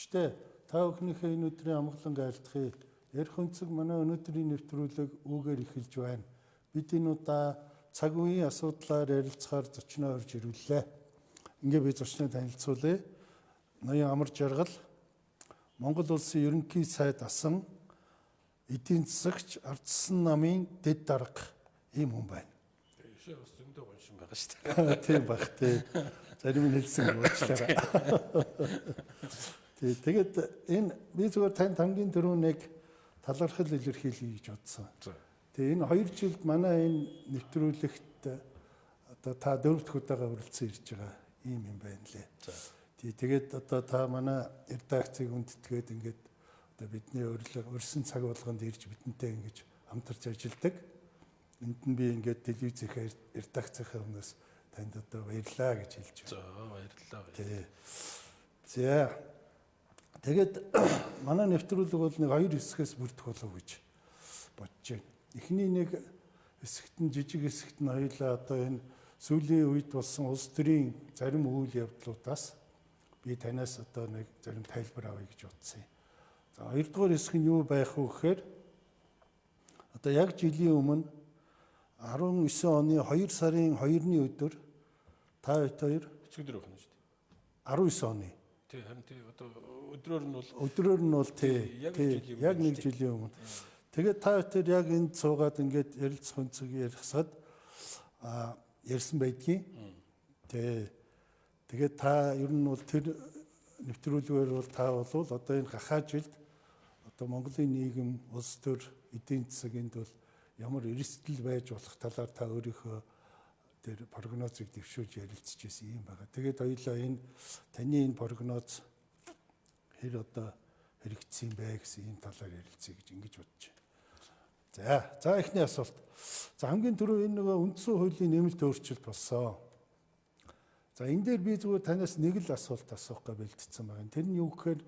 Үзэгчдээ, та бүхнийхээ энэ өдрийн амгалан айлтгая. Ярих өнцөг манай өнөөдрийн нэвтрүүлэг үүгээр эхэлж байна. Бид энэ удаа цаг үеийн асуудлаар ярилцахаар зочноо орж ирвэлээ. Ингээ би зочноо танилцуулъя. Ноён Амар Жаргал, Монгол улсын ерөнхий сайд асан, эдийн засагч, ардсан намын дэд дарга ийм хүн байна. Өшөө бас зөндөө гоншин байгаа шүү дээ. Тийм байх тий. Зарим нь хэлсэн уучлаарай. Тий, тэгээд энэ би зүгээр танд хамгийн түрүү нэг талархал илэрхийлье гэж бодсон. Тэгээ энэ 2 жилд манай энэ нэвтрүүлэгт одоо та 4 дахь удаага хүрэлцэн ирж байгаа ийм юм байна лээ. Тий, тэгээд одоо та манай редакцийг хүндэтгээд ингээд одоо бидний урилга урьсан цаг болгонд ирж бидэнтэй ингэж хамтарч ажилладаг. Энд нь би ингээд телевизийнхээ редакцийнхаа өмнөөс танд одоо баярлалаа гэж хэлж байна. За, баярлалаа. Тий. За. Тэгээд манай нэвтрүүлэг бол нэг хоёр хэсгээс бүрдэх болов гэж бодож байна. Эхний нэг хэсэгт нь, жижиг хэсэгт нь хоёулаа одоо энэ сүүлийн үед болсон улс төрийн зарим үйл явдлуудаас би танаас одоо нэг зарим тайлбар авъя гэж бодсон юм. За, хоёрдугаар хэсэг нь юу байх вэ гэхээр одоо яг жилийн өмнө 19 оны 2 сарын 2-ны өдөр та хэд хоёр өчигдөр байх нь шүү дээ. 19 оны. Тий, харин тий, одоо өдрөөр нь бол өдрөөр нь бол тий, яг нэг жилийн өмнө. Тэгээд та хоёр яг энд суугаад ингээд ярилцах өнцөг ярихсад ярьсан байдгийн. Тий. Тэгээд та ер нь бол тэр нэвтрүүлгээр бол та бол одоо энэ гахаа жилд одоо Монголын нийгэм, улс төр, эдийн засаг энд бол ямар эрсдэл байж болох талаар та өөрийнхөө тэр прогнозыг дэвшүүлж ярилцж байсан юм байна. Тэгээд хоёулаа энэ таны энэ прогноз хэр одоо хэрэгжсэн бэ гэсэн ийм талаар ярилцъя гэж ингэж бодож байна. За, за эхний асуулт. За, хамгийн түрүү энэ нөгөө үндсэн хуулийн нэмэлт өөрчлөлт болсон. За, энэ дээр би зүгээр танаас нэг л асуулт асуух гэж бэлтгэсэн байгаа. Тэр нь юу гэхээр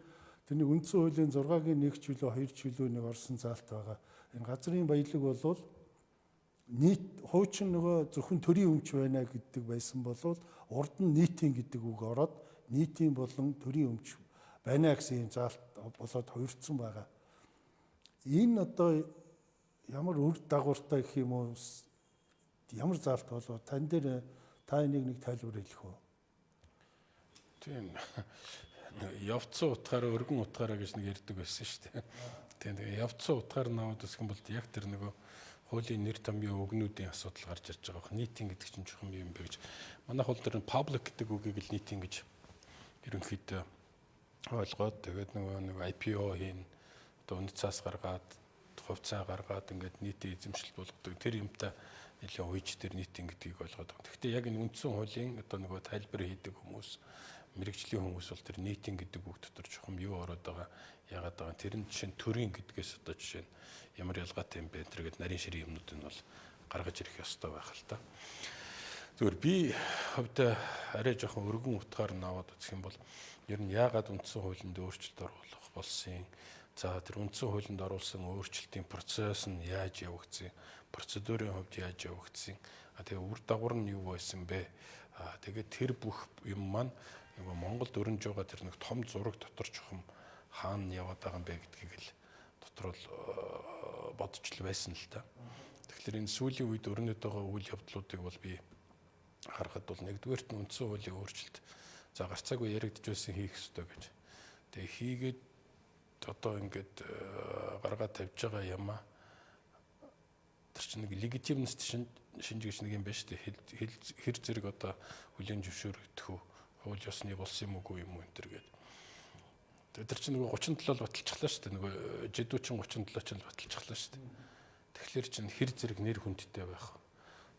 тэрний үндсэн хуулийн 6-гийн 1 ч билүү 2 ч билүү нэг орсон заалт байгаа. Энэ газрын баялаг болвол нийт хуучин нөгөө зөвхөн төрийн өмч байна гэдэг байсан болвол урд нь нийтийн гэдэг үг ороод нийтийн болон төрийн өмч байна гэсэн юм заалт болоод хувирцсан байгаа. Энэ одоо ямар үр дагавартай гэх юм уу, ямар заалт болов, тань дээр та энийг нэг тайлбар хэлэх үү? Тийм. Явцсан утгаараа, өргөн утгаараа гэж нэг ярьдаг байсан шүү дээ. Тийм, тэгээ явцсан утгаар нь аваад үзэх юм бол яг тэр нөгөө хуулийн нэр томьёо өгнүүдийн асуудал гарч ирж байгаа бох. Нийтийн гэдэг чинь чухам юм бэ гэж. Манай хууль дээр public гэдэг үгийг л нийтийн гэж ерөнхийдөө ойлгоод тэгээд нөгөө нэг IPO хийн, одоо үнэт цаас гаргаад, хувьцаа гаргаад ингээд нийтийн эзэмшилт болгодог. Тэр юмтай нэлээд уйж тэр нийтийн гэдгийг ойлгоод байгаа. Гэхдээ яг энэ үндсэн хуулийн одоо нөгөө тайлбар хийдэг хүмүүс, мэрэгжлийн хүмүүс бол тэр нийтийн гэдэг үг дотор чухам юу ороод байгаа, яагаад байгаа, тэр нь жишээ нь төрийн гэдгээс одоо жишээ нь ямар ялгаатай юм бэ тэр гээд нарийн ширийн юмнууд нь бол гаргаж ирэх ёстой байх л та. Зүгээр би хувьд арай жоохон өргөн утгаар нь аваад үзэх юм бол ер нь яагаад үндсэн хуулинд өөрчлөлт оруулах болсон, за тэр үндсэн хуулинд оруулсан өөрчлөлтийн процесс нь яаж явагдсан, процедурын хувьд яаж явагдсан, тэгээ үр дагавар нь юу байсан бэ, тэгээд тэр бүх юм маань нөгөө Монголд өрнөж байгаа тэр нэг том зураг дотор чухам хаана яваад байгаа юм бэ гэдгийг л дотор л бодож л байсан л та. Тэгэхээр энэ сүүлийн үед өрнөд байгаа үйл явдлуудыг бол би харахад бол нэгдүгээрт нь үндсэн хуулийн өөрчлөлт за гарцаагүй яригдж байсан, хийх ёстой гэж. Тэгээ хийгээд одоо ингээд гаргаад тавьж байгаа юм аа. Тэр чинь нэг легитимность шинж гэж нэг юм байна шүү дээ. Хэр зэрэг одоо хүлээн зөвшөөрөгдөх үү? Хууль ёсны болсон юм уугүй юм уу энэ төр гээд. Тэр чинь нөгөө 37 л баталчихлаа шүү дээ. Нөгөө жидүүчин 37 ч л баталчихлаа шүү дээ. Тэгэхээр чинь хэр зэрэг нэр хүндтэй байх.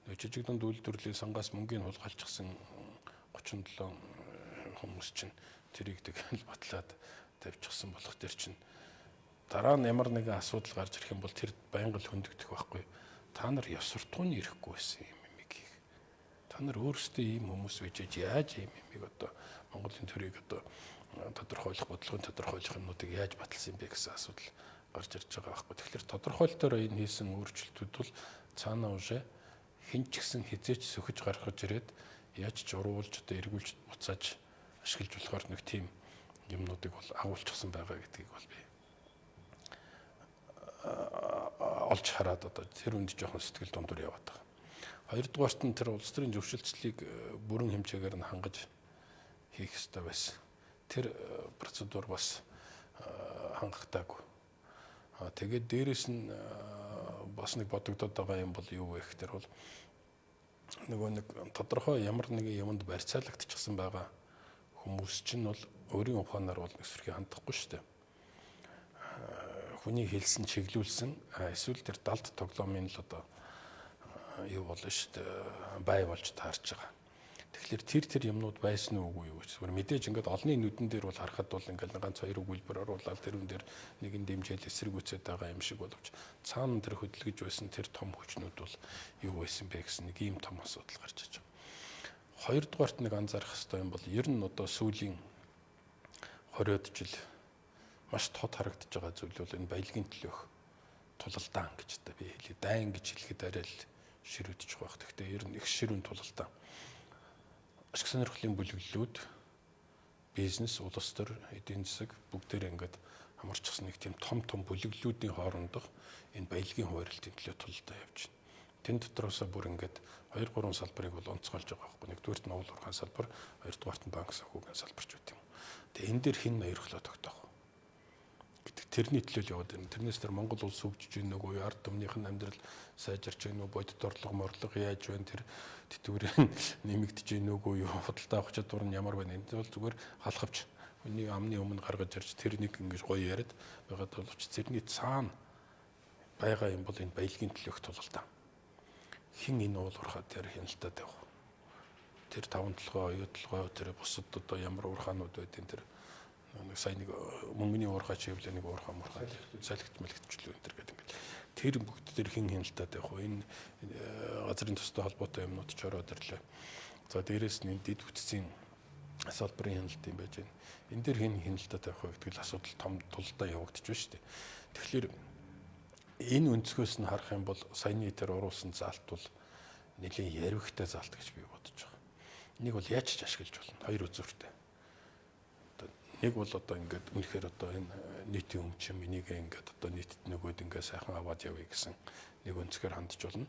Нөгөө жижиг дунд үйлдвэрлэлийн сангаас мөнгөний хулгайлчихсан 37 хүмүүс чинь тэрийг тэгэл батлаад тавьчихсан болох тэр чинь дараа нь ямар нэгэн асуудал гарч ирэх юм бол тэр байнга л хөндөгдөх байхгүй. Та нар ёс суртахууны ирэхгүй байсан юм юмыг хийх. Та нар өөрсдөө ийм хүмүүс байж яаж ийм юмыг одоо Монголын төрийг одоо тодорхойлох, бодлогын тодорхойлох юмнуудыг яаж баталсан юм бэ гэсэн асуудал гарч ирж байгаа байхгүй. Тэгэхээр тодорхойлолтоор энэ хийсэн өөрчлөлтүүд бол цаанаа уже хэн ч гэсэн хизээч сөхөж гаргаж ирээд яаж ч уруулж одоо эргүүлж буцааж ашиглаж болохоор нэг тийм юмнуудыг бол агуулчихсан байгаа гэдгийг бол би олж хараад одоо тэр үнд жоохон сэтгэл дундуур яваад байгаа. Хоёрдугаарт нь тэр улс төрийн зөвшөлтслийг бүрэн хэмжээгээр нь хангаж хийх ёстой байсан. Тэр процедур бас хангагдаагүй. Тэгээд дээрэс нь бас нэг бодогдоод байгаа юм бол юу вэ гэхээр бол нөгөө нэг тодорхой ямар нэгэн юмд барьцаалагдчихсан байгаа хүмүүс чинь бол өөрийн ухаанаар бол өсвөрхий хандахгүй шүү дээ. Хүний хэлсэн чиглүүлсэн эсвэл тэр далд тоглоомын л одоо юу болно шүү дээ, бай болж таарч байгаа. Тэгэхээр тэр юмнууд байсан уу үгүй юу гэж. Зүгээр мэдээж ингээд олонний нүдэн дээр бол харахад бол ингээд ганц хоёр өгүүлбэр оруулаад тэрүүн дээр нэгэн дэмжээл эсэргүүцээд байгаа юм шиг боловч цаана тэр хөдөлгөж байсан тэр том хүчнүүд бол юу байсан бэ гэсэн нэг ийм том асуудал гарч иж байгаа. Хоёрдугаарт нэг анзаарах хэрэгтэй юм бол ер нь одоо сүүлийн 20-од жил маш тод харагдаж байгаа зүйл бол энэ баялагын төлөөх тулалдаан гэж одоо би хэлье. Дайн гэж хэлэхэд арай л ширүүдчих байх. Гэхдээ ер нь их ширүүн тулалдаан. Ашиг сонирхлын бүлэглэлүүд, бизнес, улс төр, эдийн засаг бүгдээр ингээд хамарчихсан нэг тийм том том бүлэглэлүүдийн хоорондох энэ баялагын хуваарлтын төлөө тулалдаа явж байна. Тэн дотроосоо бүр ингээд 2 3 салбарыг бол онцгойлж байгаа байхгүй. Нэгдүгээрт нь уул уурхайн салбар, хоёрдугаарт нь банк санхүүгийн салбар ч үт юм. Тэгээ энэ дээр хэн ноёрхлоо тогтоох вэ гэдэг тэрний төлөө яваад байна. Тэрнээс тэр Монгол улс хөгжиж байна уу, ард түмнийх нь амьдрал сайжирч байна уу, бодит орлого, морлого яаж байна, тэр тэтгэврийн нэмэгдэж байна уу, юу худалдаа авах чадвар нь ямар байна. Энэ бол зүгээр халахвч хүний амны өмнө гаргаж ирж тэр нэг ингэж гоё яриад байгаад боловч тэрний цаана байгаа юм бол энэ баялагын төлөөх тулалдаа. Хин энэ уул уурхай дээр хяналтаа тавих вэ? Тэр таван толгой, оюу толгой, тэр бусад одоо ямар уурхаанууд байдیں۔ Тэр нэг сая нэг мөнгөний уурхай чивлээ нэг уурхай мурхай салхит мэлэгдчлээ энэ төр гэдэг ингээд тэр бүгд тэр хин хяналтаа тавих вэ? Энэ газрын төстэй холбоотой юмнууд ч ороод ирлээ. За дээрэс нь энэ дэд бүтцийн салбарын хяналт юм байж байна. Энэ дээр хин хяналтаа тавих вэ гэдэг л асуудал том тулдаа явагдаж байна шүү дээ. Тэгэхээр энэ өнцгөөс нь харах юм бол саяны тэр оруулсан заалт бол нэлээд ярвигтай заалт гэж би бодож байгаа. Энийг бол яаж ч ашиглаж болно. Хоёр үзүүртэй. Нэг бол одоо ингээд үнэхээр одоо энэ нийтийн өмчм энийг ингээд одоо нийтэд нөгөөд ингээд сайхан аваад явъя гэсэн нэг өнцгөр хандж болно.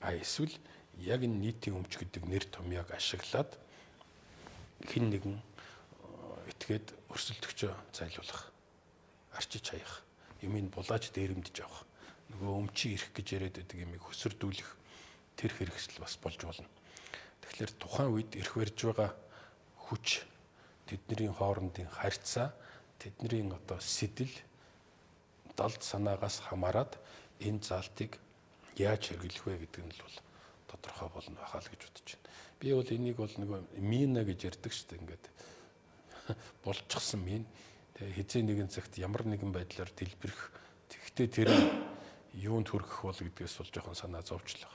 А эсвэл яг энэ нийтийн өмч гэдэг нэр томьёог ашиглаад хэн нэгэн этгээд өрсөлдөгчөө зайлуулах, арчиж хаях, юмыг булааж дээрэмдэж авах, нөгөө өмчийн эрх гэж яриад байдаг юмыг хөсөрдүүлэх тэр хэрэгсэл бас болж болно. Тэгэхээр тухайн үед эрх барьж байгаа хүч, тэдний хоорондын харьцаа, тэдний одоо сэтэл, далд санаагаас хамаарат энэ заалтыг яаж хэрэглэх вэ гэдэг нь л бол тодорхой болно байхаа л гэж бодож байна. Би бол энийг бол нөгөө мина гэж ярьдаг шүү дээ. Ингээд болчихсон мин. Тэгээ хизээ нэгэн цагт ямар нэгэн байдлаар дэлбэрэх. Тэгэхдээ тэр юунд хүргэх бол гэдгээс бол жоохон санаа зовчлоо.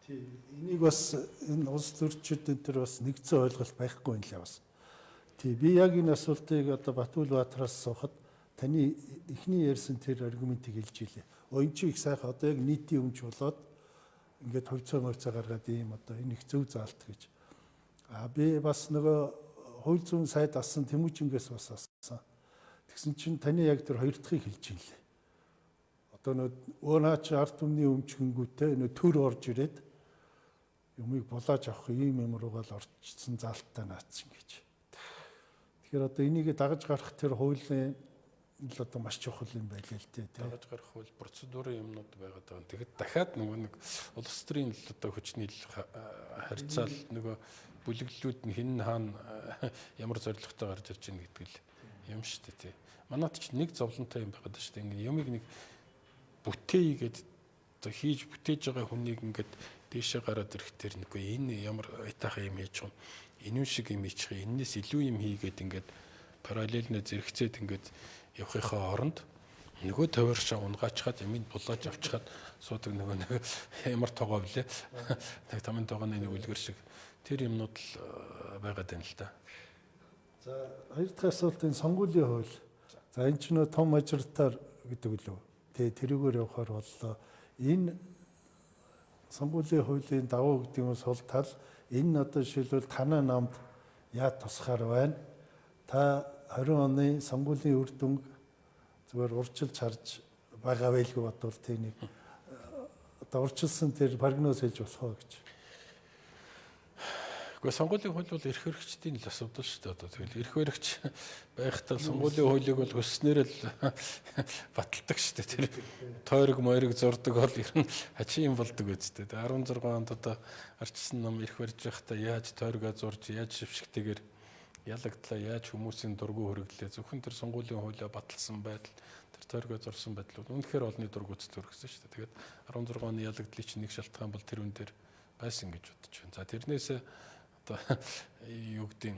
Тий, энийг бас энэ улс төрчид энэ төр бас нэгдсэн ойлголт байхгүй юм лээ бас. Тий, би яг энэ асуултыг одоо Батүл Баатараас асуухад таны эхний ярьсан тэр аргументыг хэлж илээ. Өө эн чинь их сайхан одоо яг нийтийн өмч болоод ингээд хувьцаа мөрцөө гаргаад ийм одоо энэ их зөв заалт гэж. А би бас нөгөө хууль зүйн сайд асан Тэмүүжингээс бас ассан. Тэгсэн чинь таны яг тэр хоёр дахьыг хэлж илээ. Одоо нөгөө наа чи ард түмний өмч гингүүтээ нөгөө төр орж ирээд юмыг булааж авах ийм юм руугаа л орчсон заалттай наацсан гэж. Тэгэхээр одоо энийг дагаж гарах тэр хуулийн л одоо маш чухал юм байлээ л дээ. Дагаж гарах хууль процедурын юмнууд байгаад байгаа. Тэгэхэд дахиад нөгөө нэг улс төрийн л одоо хүчний харьцаал нөгөө бүлэглэлүүд нь хэн хаана ямар зорилготой гарч ирж байна гэдэг л юм шүү дээ тий. Манайд ч нэг зовлонтой юм байгаад шүү дээ. Ингээд юмыг нэг бүтээе гээд одоо хийж бүтээж байгаа хүнийг ингээд дээшээ гараад ирэх тэр нэггүй энэ ямар айтайхан юм хийж байгаа юм. Энэ шиг юм хийчих, энэс илүү юм хийгээд ингээд параллельнэ зэрэгцээд ингээд явахынхаа оронд нөгөө товаршаа унгаачхад юмыг булааж авчихад суудаг нөгөө нэг ямар тоогоо блэ. Нэг тамын тоогооны нэг үлгэр шиг тэр юмнууд л байгаад байна л да. За хоёр дахь асуулт энэ сонгуулийн хууль. За энэ ч нөө том мажоритар гэдэг үлээ. Тэ тэрүүгээр явахаар боллоо. Энэ сонгуулийн хуулийн дагуу гэдэг юм сул тал энэ одоо жишээлбэл танай намд яа тусахаар байна. Та 20 оны сонгуулийн үр дүнг зүгээр урьдчилж харж байгаа байлгүй бодвол тийм нэг одоо урьдчилсан тэр прогноз хийж болох уу гэж. Гэхдээ сонгуулийн хууль бол эрх баригчдын л асуудал шүү дээ. Одоо тэгэл эрх баригч байхдаа сонгуулийн хуулийг бол хүсснээр л баталдаг шүү дээ. Тэр тойрог мойрог зурдаг бол ер нь хачин юм болдог үстэй. 16 онд одоо арчсан нам эрх барьж байхдаа яаж тойргоо зурж, яаж шившигтэйгээр ялагдлаа, яаж хүмүүсийн дургу хүргэлээ. Зөвхөн тэр сонгуулийн хуулиа баталсан байдал, тэр тойргоо зурсан байдал үнэхээр олонний дургуц төрөгсөн шүү дээ. Тэгээд 16 оны ялагдлын чинь нэг шалтгаан бол тэр үн дээр байсан гэж бодож байна. За тэрнээс одоо юу гэдэг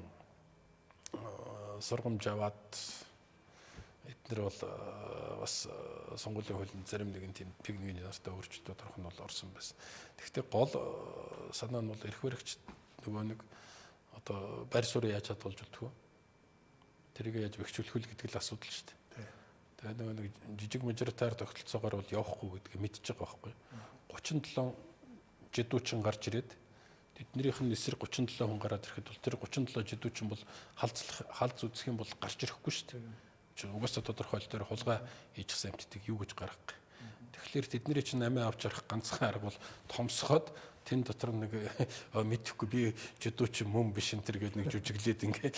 сургамж аваад эднэр бол бас сонгуулийн хуулийн зарим нэгэн тийм техникийн нартай өөрчлөлтүүд орох нь бол орсон байсан. Тэгэхдээ гол санаа нь бол эрх баригч нөгөө нэг одоо байр суурь яаж хадгалж үлдэх вэ? Тэрийг яаж бэхжүүлэх вэ гэдэг л асуудал шүү дээ. Тэгээд нөгөө нэг жижиг мажоритар тогтолцоогоор бол явахгүй гэдгийг мэдчихэж байгаа байхгүй. 37 жидүүчин гарч ирээд тэднийх нь эсрэг 37 хүн гараад ирэхэд бол тэр 37 жидүүчин бол халз үзэх юм бол гарч ирэхгүй шүү дээ. Чи угаасаа тодорхой хол дээр хулгай хийчихсэн эмтдгийг юу гэж гаргах. Тэгэхээр тэдний чинь амиа авч харах ганцхан арга бол томсгоод тэн дотор нэг мэдэхгүй би жидүүчин мөн биш энэ төр гээд нэг жүжиглээд ингээ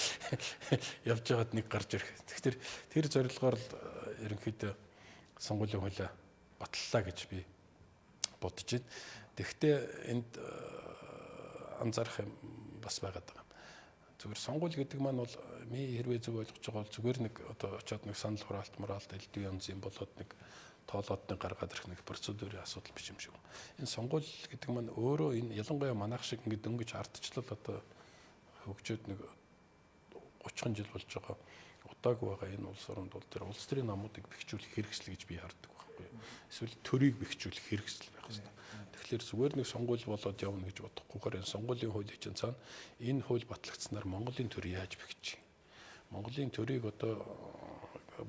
явж байгаад нэг гарч ирэх. Тэгэхээр тэр зорилгоор л ерөнхийдөө сонгуулийн хуулиа баталлаа гэж би бодож байна. Тэгэхдээ энд анзаарах юм бас байгаад байгаа юм. Зүгээр сонгуул гэдэг маань бол ми хэрвээ зөв ойлгож байгаа бол зүгээр нэг одоо очиод нэг санал хураалт мораалт элдв янз юм болоод нэг тоолоод нэг гаргаад ирэх нэг процедурын асуудал биш юм шиг. Энэ сонгуул гэдэг маань өөрөө энэ ялангуяа манайх шиг ингэ дөнгөж ардчлал одоо хөгжөөд нэг 30 жил болж байгаа удаагүй байгаа энэ улс оронд бол тэр улс төрийн намуудыг бэхжүүлэх хэрэгсэл гэж би хардаг байхгүй. Эсвэл төрийг бэхжүүлэх хэрэгсэл байх хэрэгтэй. Тэгэхээр зүгээр нэг сонгуул болоод явна гэж бодохгүйгээр энэ сонгуулийн хуулийг чинь цаана энэ хууль батлагдсанаар Монголын төр яаж бэхжих юм? Монголын төрийг одоо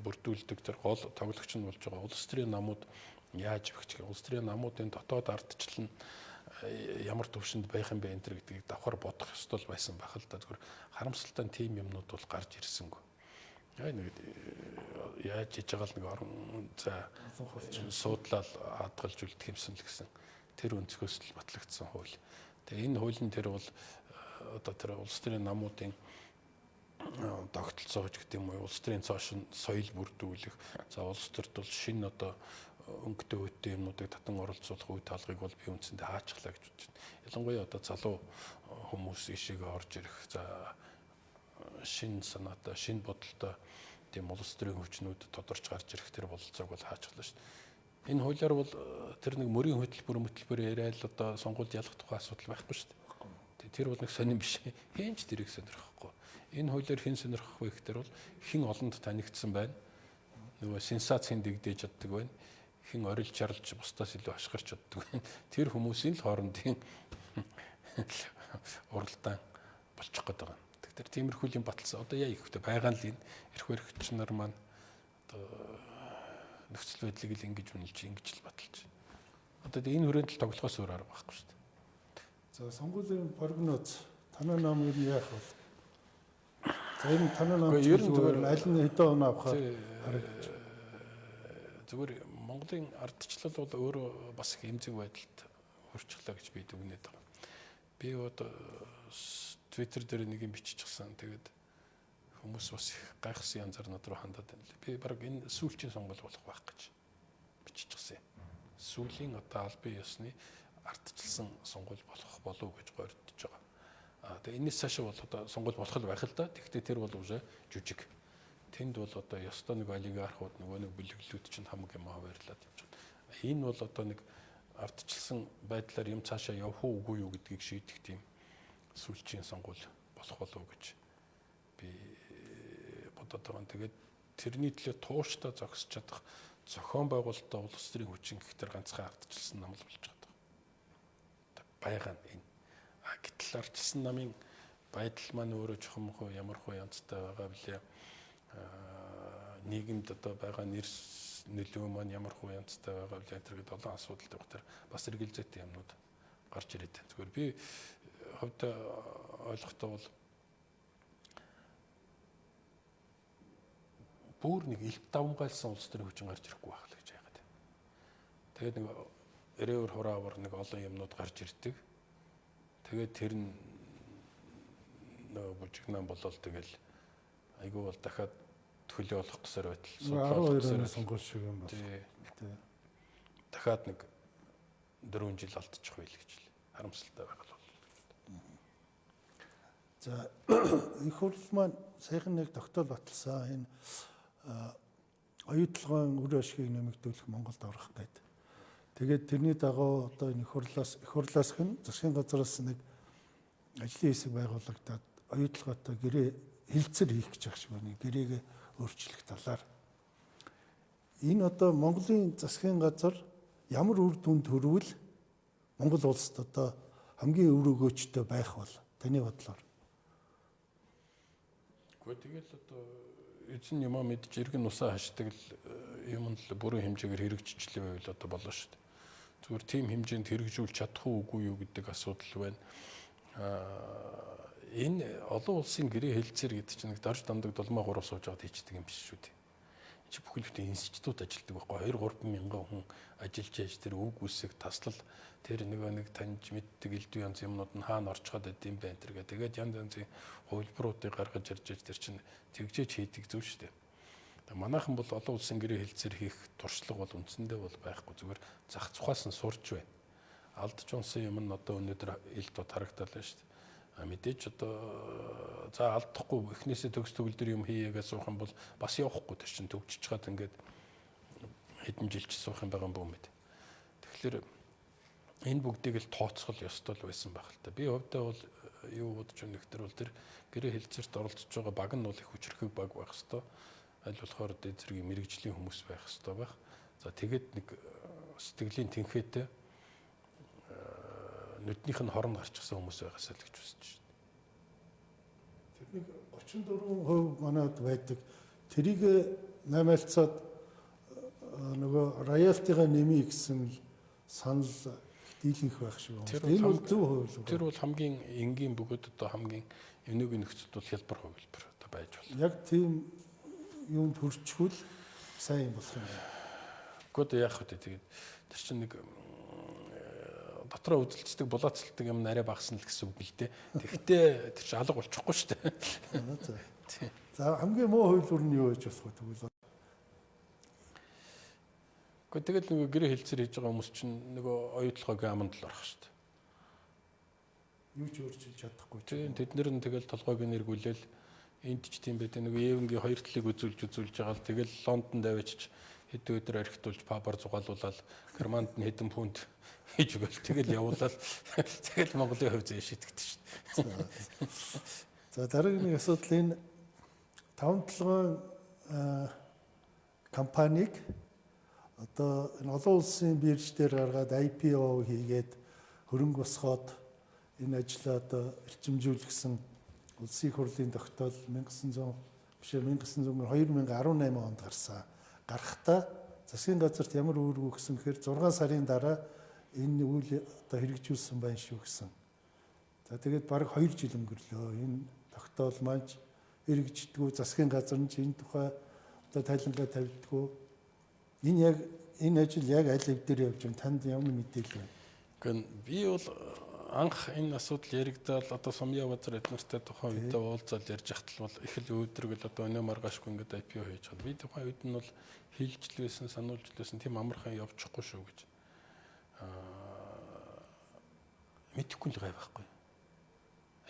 бүрдүүлдэг тэр гол тоглогч нь болж байгаа улс төрийн намууд яаж бэхжих юм? Улс төрийн намуудын дотоод ардчлал нь ямар төвшөнд байх юм бэ энэ төр гэдгийг давхар бодох ёстой байсан байх л да. Зүгээр харамсалтай нь тийм юмнууд бол гарч ирсэнгүй. Яг нэг яаж хийж байгаа л нэг орон за суудлал хадгалж үлдэх юмсан л гэсэн тэр өнцгөөс л батлагдсан хууль. Тэгээ энэ хуулийн тэр бол одоо тэр улс төрийн намуудын тогтолцоо гэж гэдэг юм уу, улс төрийн цоошин соёл бүрдүүлэх, за улс төрд бол шинэ одоо өнгөтэй өөдтэй юмнуудыг татан оролцуулах үе таалгыг бол би үндсэндээ хаачихлаа гэж бодож байна. Ялангуяа одоо залуу хүмүүс ишээгээ орж ирэх, за шинэ санаатай, шинэ бодолтой тийм улс төрийн хүчнүүд тодорч гарч ирэх тэр бололцоог бол хаачихлаа шүү дээ. Энэ хуулиар бол тэр нэг мөрийн хөтөлбөр яриад л одоо сонгуульд ялах тухай асуудал байхгүй шүү дээ. Тэр бол нэг сонин биш. Хэн ч тэрийг сонирхохгүй. Энэ хуулиар хэн сонирхох вэ гэхээр бол хэн олонд танигдсан байна. Нөгөө сенсац хэн дэгдээж чаддаг байна. Хэн орилж чарлж бусдаас илүү ашгарч чаддаг байна. Тэр хүмүүсийн л хоорондын уралдаан болчих гээд байгаа. Тэгэхээр тиймэрхүү юм баталсан. Одоо яа их вэ? Байгаа л энэ эрх баригч нар маань одоо нөхцөл байдлыг л ингэж үнэлж, ингэж л баталж. Одоо энэ хүрээнд л тоглохоос өөр арга байхгүй шүү дээ. За сонгуулийн прогноз танай нам ер нь яах вэ? За ер нь танай нам ер нь зүгээр аль нь хэдэн он авахаар харагдаж. Зүгээр Монголын ардчлал бол өөрөө бас их эмзэг байдалд хүрчихлээ гэж би дүгнээд байгаа. Би одоо Twitter дээр нэг юм биччихсэн. Тэгээд хүмүүс бас их гайхсан янзаар над руу хандаад байна лээ. Би баг энэ сүүлчийн сонгуул болох байх гэж биччихсэн. Сүүлийн одоо албан ёсны ардчилсан сонгуул болох болов гэж горьдож байгаа. Аа тэгээ энэс цаашаа бол одоо сонгуул болох л байх л да. Тэгэхдээ тэр бол уже жүжиг. Тэнд бол одоо ёстой нэг олигархууд нөгөө нэг бүлэглүүд чинь хамаг юм хаваарлаад явж байгаа. Энэ бол одоо нэг ардчилсан байдлаар юм цаашаа явах уу үгүй юу гэдгийг шийдэх тийм сүүлчийн сонгуул болох болов гэж би бодоод байгаа. Тэгээд тэрний төлөө тууштай зогсож чадах зохион байгуулалтаа улс төрийн хүчин гэх тэр ганцхан ардчилсан нам л болж байгаа. Байгаа нь энэ. Гэтэл ардчилсан намын байдал маань өөрөө чухам хөө ямар хөө янзтай байгаа билээ. Нийгэмд одоо байгаа нэр нөлөө маань ямар хөө янзтай байгаа билээ тэр гээд олон асуудал тавих тэр бас эргэлзээтэй юмнууд гарч ирээд байна. Зүгээр би хувьд ойлгохдоо бол Бүр нэг элт давмгайлсан улс төрийн хүчин гарч ирэхгүй байх л гэж яагаад. Тэгээд нэг эрээвэр хураавар нэг олон юмнууд гарч ирдэг. Тэгээд тэр нь нөгөө бужигнаан болол тэгэл айгүй бол дахиад төлөө олох гэсээр байтал судлаа олох гэсээр сонгуул шиг юм байна. Тий. Дахиад нэг 4 жил алдчих байл гэж л харамсалтай байх л бол. За их хурл маань саяхан нэг тогтоол баталсан. Энэ оюутлогын үр ашгийг нэмэгдүүлэх Монголд орох гээд. Тэгээд тэрний дагуу одоо энэ их хурлаас хэн засгийн газраас нэг ажлын хэсэг байгуулагдаад оюутлоготой гэрээ хилцэр хийх гэж байгаа шиг байна. Гэрээгээ өөрчлөх талаар. Энэ одоо Монголын засгийн газар ямар үр дүнд хүрвэл Монгол улсад одоо хамгийн үр өгөөчтэй байх бол таны бодлоор? Гэхдээ тэгэл одоо эзэн юмаа мэдж иргэн усаа хашдаг л юм л бүрэн хэмжээгээр хэрэгжчихлээ байвал одоо болно шүү дээ. Зүгээр тийм хэмжээнд хэрэгжүүлж чадах уу үгүй юу гэдэг асуудал байна. Энэ олон улсын гэрээ хэлцээр гэдэг чинь нэг дорж дамдаг дулмаа гурав сууж байгаад хийчдэг юм биш шүү дээ. Энэ чинь бүхэл бүтэн институт ажилладаг байхгүй 2-3 мянган хүн ажиллаж яаж тэр үг үсэг таслал тэр нөгөө нэг таньж мэддэг элдв янз юмнууд нь хаана орчход байд юм бэ энэ гэх. Тэгээд янз янзын хувилбаруудыг гаргаж ирж тэр чинь тэгжээч хийдэг зүйл шүү дээ. Манайхан бол олон улсын гэрээ хэлцээр хийх туршлага бол үндсэндээ бол байхгүй, зүгээр зах зухаас нь сурч байна. Алдаж унсан юм нь одоо өнөөдөр ил тод харагдал байна шүү дээ. Мэдээж одоо за алдахгүй эхнээсээ төгс төгөлдөр юм хийе гэж суух юм бол бас явахгүй, тэр чинь төгжиж чад ингээд хэдэн жилч суух юм байгаа юм бүү мэд. Тэгэхээр энэ бүгдийг л тооцоол ёстой л байсан байх л та. Би хувьдаа бол юу бодож байна гэхээр бол тэр гэрээ хэлцээрт оролцож байгаа баг нь бол их хүчрхэг баг байх ёстой. Аль болохоор дээд зэргийн мэрэгжлийн хүмүүс байх ёстой байх. За тэгээд нэг сэтгэлийн тэнхээтэй нүднийх нь хорон гарчихсан хүмүүс байгаасаа л гэж үзэж байна. Тэр нэг 34% манад байдаг. Тэрийг наймаалцаад нөгөө роялтигаа нэмье гэсэн санал дийлэнх байх шиг байна. Энэ бол зөв хувилбар. Тэр бол хамгийн энгийн бөгөөд одоо хамгийн өнөөгийн нөхцөлд бол хялбар хувилбар одоо байж болно. Яг тийм юунд хүрчхүүл сайн болох юм байна. Гэхдээ яах вэ тэгээд тэр чинь нэг дотроо үзэлцдэг, булаацалдаг юм арай багасна л гэсэн үг л дээ. Тэгэхдээ тэр чинь алга болчихгүй шүү дээ. За хамгийн муу хувилбар нь юу гэж болох вэ тэгвэл? Гэхдээ тэгэл нөгөө гэрээ хэлцээр хийж байгаа хүмүүс чинь нөгөө оюутлогоогийн аманд л орох шүү дээ. Юу ч өөрчилж чадахгүй. Тийм, тэд нэр нь тэгэл толгойг нэргүүлээл энд ч тийм байдаг. Нөгөө Евенгийн хоёр талыг үзүүлж байгаа л тэгэл Лондонд авчиж хэдэн өдөр архитуулж пабар зугаалуулаад Германд нь хэдэн пүнт хийж өгөөл тэгэл явуулаад тэгэл Монголын хувь зээ шийдэгдэн шүү дээ. За дараагийн нэг асуудал энэ таван толгойн компаниг одоо энэ олон улсын бирж дээр гаргаад IPO хийгээд хөрөнгө босгоод энэ ажлаа одоо эрчимжүүлсэн улсын их хурлын тогтоол 2018 онд гарсан. Гарахдаа засгийн газарт ямар үүрэг өгсөн гэхээр 6 сарын дараа энэ үйл одоо хэрэгжүүлсэн байна шүү гэсэн. За тэгээд бараг 2 жил өнгөрлөө. Энэ тогтоол маань хэрэгждэггүй, засгийн газар нь энэ тухай одоо тайлангаа тавьдаггүй. Энэ яг энэ ажил яг аль хэв дээр явж байна? Танд ямар мэдээлэл байна? Гэхдээ би бол анх энэ асуудал яригдаад одоо Сумья базар эднэртэй тухайн үедээ уулзаал ярьж ахтал бол их л өөдрөг л одоо өнөө маргаашгүй ингээд IPO хийж байгаа. Би тухайн үед нь бол хэлж л байсан, сануулж л байсан, тийм амархан явчихгүй шүү гэж. Мэдэхгүй л гай байхгүй.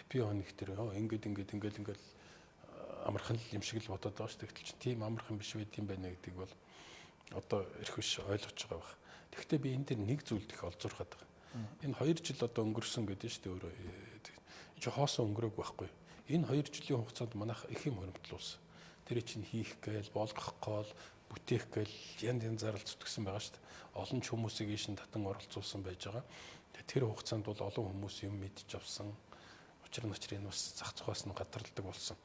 IPO нэг тэр ингээд ингээд ингээд ингээд амархан л юм шиг л бодоод байгаа шүү дээ. Гэтэл чинь тийм амархан биш байд юм байна гэдгийг бол одоо эрх биш ойлгож байгаа байх. Тэгэхдээ би энэ дэр нэг зүйлд их олзуурхад байгаа. Энэ 2 жил одоо өнгөрсөн гэдэг нь шүү дээ өөрөө. Энэ чинь хоосон өнгөрөөг байхгүй. Энэ 2 жилийн хугацаанд манайх их юм хоримтлуулсан. Тэр чинь хийх гээл, болгох гээл, бүтээх гээл янз янзаар л зүтгэсэн байгаа шүү дээ. Олон ч хүмүүсийг ийш нь татан оролцуулсан байж байгаа. Тэр хугацаанд бол олон хүмүүс юм мэдж авсан. Учир нь энэ бас зах зухаас нь гадарладаг болсон.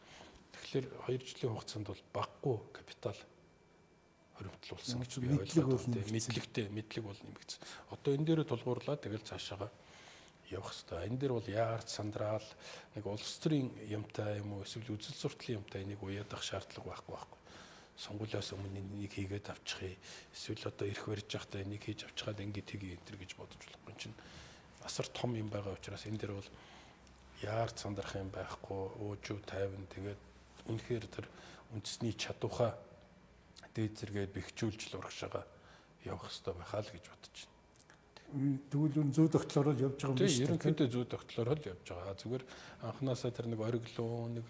Тэгэхээр 2 жилийн хугацаанд бол баггүй капитал хоримтлуулсан гэж би ойлгоод байна. Мэдлэгтэй, мэдлэг бол нэмэгдсэн. Одоо энэ дээрээ тулгуурлаа тэгэл цаашаага явах хэрэгтэй. Энэ дээр бол яарч сандраал нэг улс төрийн юмтай юм уу эсвэл үзэл суртлын юмтай энийг уяадах шаардлага байхгүй. сонгуулиас өмнө энийг хийгээд авчихъя. Эсвэл одоо эрх барьж байхдаа энийг хийж авчихад ингээд тгий энэ төр гэж бодож болохгүй чинь асар том юм байгаа учраас энэ дэр бол яард сандрах юм байхгүй, уужуу тайван тэгээд үнэхээр тэр үндэсний чадвараа дээд зэрэгээ бэхжүүлж л урагшаага явах хэрэгтэй байхаа л гэж бодож байна. Тэгвэл үн зүй тогтлоор л явж байгаа юм биш үү? Ерөнхийдөө зүй тогтлоор л явж байгаа. Зүгээр анханасаа тэр нэг ориглоо нэг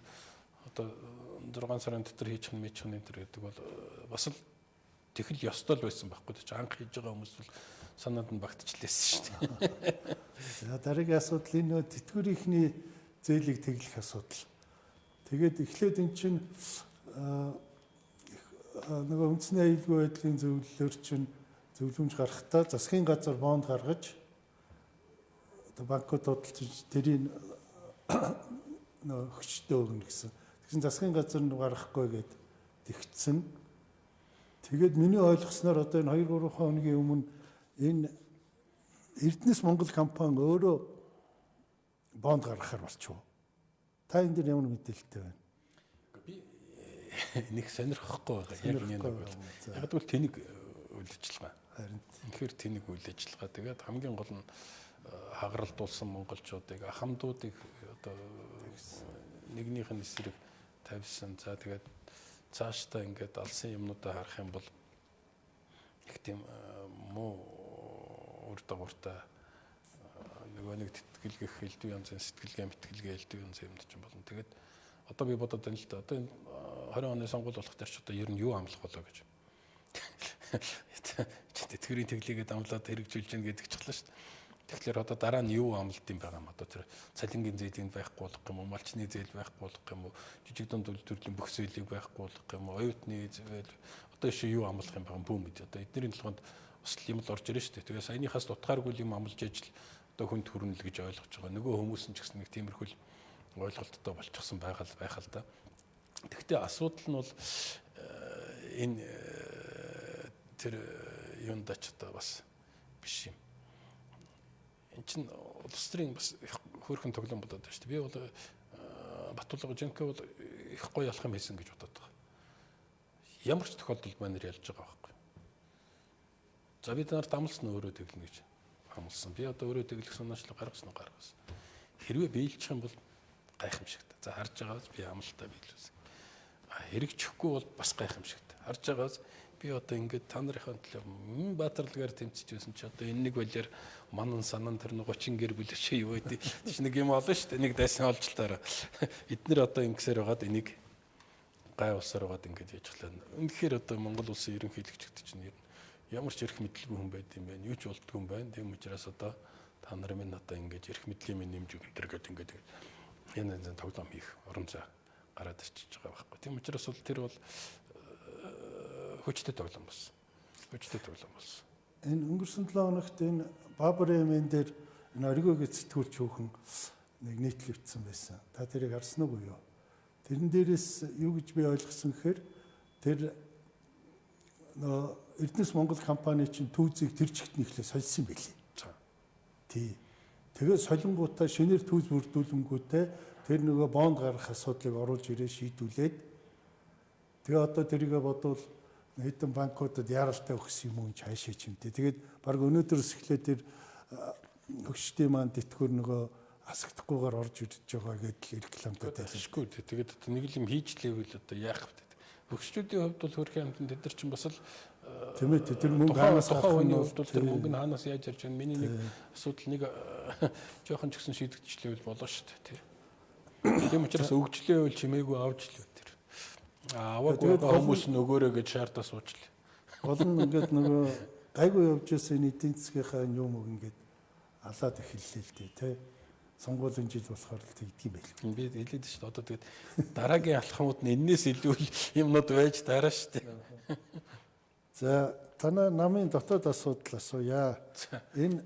одоо 6 сарын дотор хийчих нь мэчих нь энэ төр гэдэг бол бас л тэгэл ёстой л байсан байхгүй чи анх хийж байгаа хүмүүс бол санаанд нь багтчихлээсэн шүү дээ. За дараагийн асуудал энэ нөө тэтгэврийнхний зээлийг тэглэх асуудал. Тэгээд эхлээд эн чинь нөгөө үндэсний аюулгүй байдлын зөвлөлөөр чинь зөвлөмж гаргахтаа засгийн газар бонд гаргаж одоо банкуд худалдаж тэрийг нөгөө хөчтөө өгнө гэсэн. Тэгсэн засгийн газар нь гаргахгүй гээд тэгтсэн. Тэгээд миний ойлгосноор одоо энэ 2-3 хоногийн өмнө энэ Эрдэнэс Монгол компани өөрөө бонд гаргахаар болчихов. Та энэ дээр ямар мэдээлэлтэй байна? Би нэг сонирхохгүй байгаа. Яг энэ нэг бол. Яг тэгвэл тэнэг үйл ажиллагаа. Харин үнэхээр тэнэг үйл ажиллагаа. Тэгээд хамгийн гол нь хагаралдуулсан монголчуудыг, ахамдуудыг одоо нэгнийх нь эсрэг тавьсан. За тэгээд цаашдаа ингээд алсан юмнуудаа харах юм бол их тийм муу үр дагавартай нөгөө нэг тэтгэлгэх элдв янзын сэтгэлгээ мэтгэлгээ элдв янзын юмд ч юм болно. Тэгээд одоо би бодод байна л да. Одоо энэ 20 оны сонгуул болох дээр ч одоо ер нь юу амлах болоо гэж. Чи тэтгэврийн тэглээгээд амлаад хэрэгжүүлж гин гэдэг ч хэлсэн шүү дээ. Тэгэхээр одоо дараа нь юу амлалт юм байгаа юм одоо тэр цалингийн зээлийг байхгүй болох юм уу, малчны зээл байхгүй болох юм уу, жижиг дунд үйлдвэрлэлийн бүх зээлийг байхгүй болох юм уу, оюутны зээл одоо ишээ юу амлах юм байгаа бүү мэд. Одоо эдний толгойд бас юм л орж ирнэ шүү дээ. Тэгээ саяныхаас утгааргүй юм амлаж ижил одоо хүнд хүрнэ л гэж ойлгож байгаа. Нөгөө хүмүүс нь ч гэсэн нэг тиймэрхүү ойлголттой болчихсон байгаа л байх л да. Тэгэхдээ асуудал нь бол энэ тэр юундаа ч одоо бас биш юм. Энд чинь улс төрийн бас хөөрхөн тоглоом болоод байна шүү дээ. Би бол Батулга Жинкэ бол их гоё ялах юм хийсэн гэж бодоод байгаа. Ямар ч тохиолдолд манер ялж байгаа байхгүй. За бид нарт амлсан өөрөө тэглэнэ гэж амлсан. Би одоо өөрөө тэглэх санаачлал гаргасан уу гаргасан. Хэрвээ биелчих юм бол гайхамшигтай. За харж байгаас би амлалтаа биелүүлсэн. Хэрэгжихгүй бол бас гайхамшигтай. Харж байгаас би одоо ингээд та нарынхаа төлөө баатарлагаар тэмцэж байсан чи одоо энэ нэг болоор манан санан тэр 30 гэр бүл чи юу гэдэг чи нэг юм олно шүү дээ. Нэг дайсан олж л таараа. Эднэр одоо ингэсээр байгаад энийг гай улсаар байгаад ингээд яж хлаа. Үнэхээр одоо Монгол улсын ерөнхийлөгчд чинь ер нь ямар ч эрх мэдэлгүй хүн байд юм байна. Юу ч болдгүй юм байна. Тийм учраас одоо та нар минь одоо ингээд эрх мэдлийн минь нэмж өгөн тэр гэдэг ингээд янз янзын тоглоом хийх урам зай гараад ирчихэж байгаа байхгүй. Тийм учраас бол тэр бол хүчтэй тоглоом болсон. Хүчтэй тоглоом болсон. Энэ өнгөрсөн 7 хоногт энэ Баабар эмэн дээр энэ оргиог сэтгүүлч хүүхэн нэг нийтлэл бичсэн байсан. Та тэрийг харсан уу юу? Тэрэн дээрээс юу гэж би ойлгосон гэхээр тэр нөө Эрдэнэс Монгол компани чинь түүзийг тэр чигт нь эхлээ сольсон байлээ. Тий. Тэгээд солонгуудаа шинээр түүз бүрдүүлэнгүүтээ тэр нөгөө бонд гаргах асуудлыг оруулж ирээ шийдвүлээд тэгээ одоо тэрийгэ бодвол хэдэн банкудад яралтай өгсөн юм уу цаашаа ч юм те. Тэгээд баг өнөөдрөөс эхлээд тэр хөгшдийн маань тэтгэвэр нөгөө асагдахгүйгээр орж ирж байгаа гэдэл рекламтай байлгүй. Тэгээд одоо нэг юм хийж лээвэл одоо яах вэ? Хөгшчүүдийн хувьд бол хөрхийн амтнд тэд нар чинь бас л тийм ээ тэр мөнгө хаанаас гарах нь хувьд бол тэр мөнгө нь хаанаас яаж ярьж байна? Миний нэг асуудал нэг жоохон ч гэсэн шийдэгдчихлээвэл болоо шүү дээ тий. Тийм учраас өгчлээвэл чимээгүй авч л тэр. Аваагүй хүмүүс нөгөөрөө гэж шаардаа суучлаа. Гол нь ингээд нөгөө гайгүй явж байсан энэ эдийн засгийнхаа юм үг ингээд алаад эхэллээ л дээ тий. Сонгуулийн жил болохоор л тэгдэг юм байл. Би хэлээд шүү дээ. Одоо тэгээд дараагийн алхмууд нь энээс илүү юмнууд байж дараа шүү дээ. За танай намын дотоод асуудал асууя. Энэ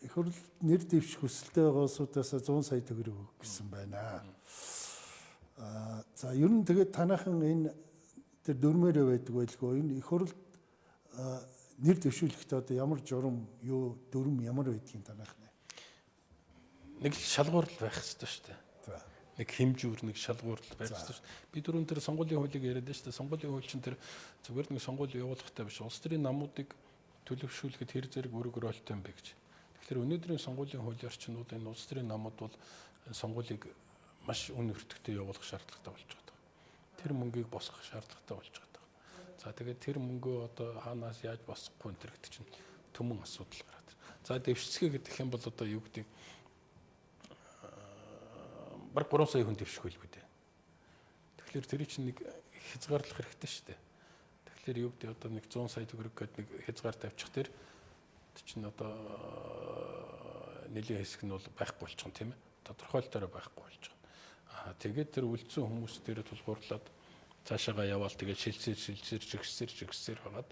их хурл нэр дэвших хүсэлтэй байгаа улсуудаас 100 сая төгрөг өгөх гэсэн байна. За ер нь тэгээд танайхан энэ тэр дөрмөөрөө байдаг байлгүй. Энэ их хурл нэр дэвшүүлэхдээ одоо ямар журам юу дүрм ямар байдгийг танайх нэ. Нэг л шалгуур л байх хэрэгтэй шүү дээ. Нэг хэмжүүр, нэг шалгуур л байх ёстой шүү. Би дөрөв тэр сонгуулийн хуулийг яриад шүү дээ. Сонгуулийн хууль чинь тэр зүгээр нэг сонгуул явуулахтай биш. Улс төрийн намуудыг төлөвшүүлэхэд хэр зэрэг үүрэг ролтой юм бэ гэж. Тэгэхээр өнөөдрийн сонгуулийн хуулиар чинь бол энэ улс төрийн намууд бол сонгуулийг маш үн өртөгтэй явуулах шаардлагатай болж байгаа. Тэр мөнгийг босгох шаардлагатай болж байгаа. За тэгээд тэр мөнгөө одоо хаанаас яаж босгохгүй энэ гэдэг чинь түмэн асуудал гараад. За дэвшицгээ гэдэг юм бол одоо юу гэдэг бараг 3 сая хүн дэвших байлгүй дээ. Тэгэхээр тэр чинь нэг хязгаарлах хэрэгтэй шүү дээ. Тэгэхээр юу гэдэг одоо нэг 100 сая төгрөг гэдэг нэг хязгаар тавьчих тэр чинь одоо нэлийн хэсэг нь бол байхгүй болчихно тийм ээ. Тодорхойлолтоор байхгүй болчихно. Аа тэгээд тэр үлдсэн хүмүүс дээр тулгуурлаад цаашаага яваал тэгээд шилжсээр жигсээр байгаад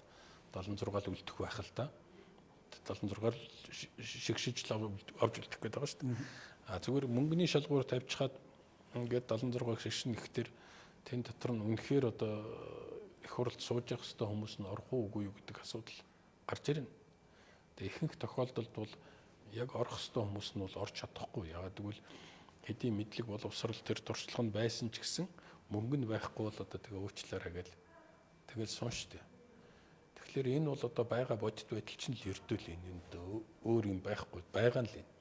76-ал үлдэх байх л та. 76-аар шигшиж л авч үлдэх гээд байгаа шүү дээ. А зүгээр мөнгөний шалгуур тавьчихад ингээд 76-г шигшин гэхтэр тэн дотор нь үнэхээр одоо их хурлд сууж явах хэвээр хүмүүс нь орох уу үгүй юу гэдэг асуудал гарч ирнэ. Тэгээ ихэнх тохиолдолд бол яг орох хэвээр хүмүүс нь бол орж чадахгүй. Яагаад гэвэл хэдийн мэдлэг боловсрал тэр туршлага нь байсан ч гэсэн мөнгө нь байхгүй бол одоо тэгээ уучлаарай гэл тэгэл суун штэ. Тэгэхээр энэ бол одоо байгаа бодит байдал чинь л ердөөл энэ өөр юм байхгүй байгаа нь л энэ.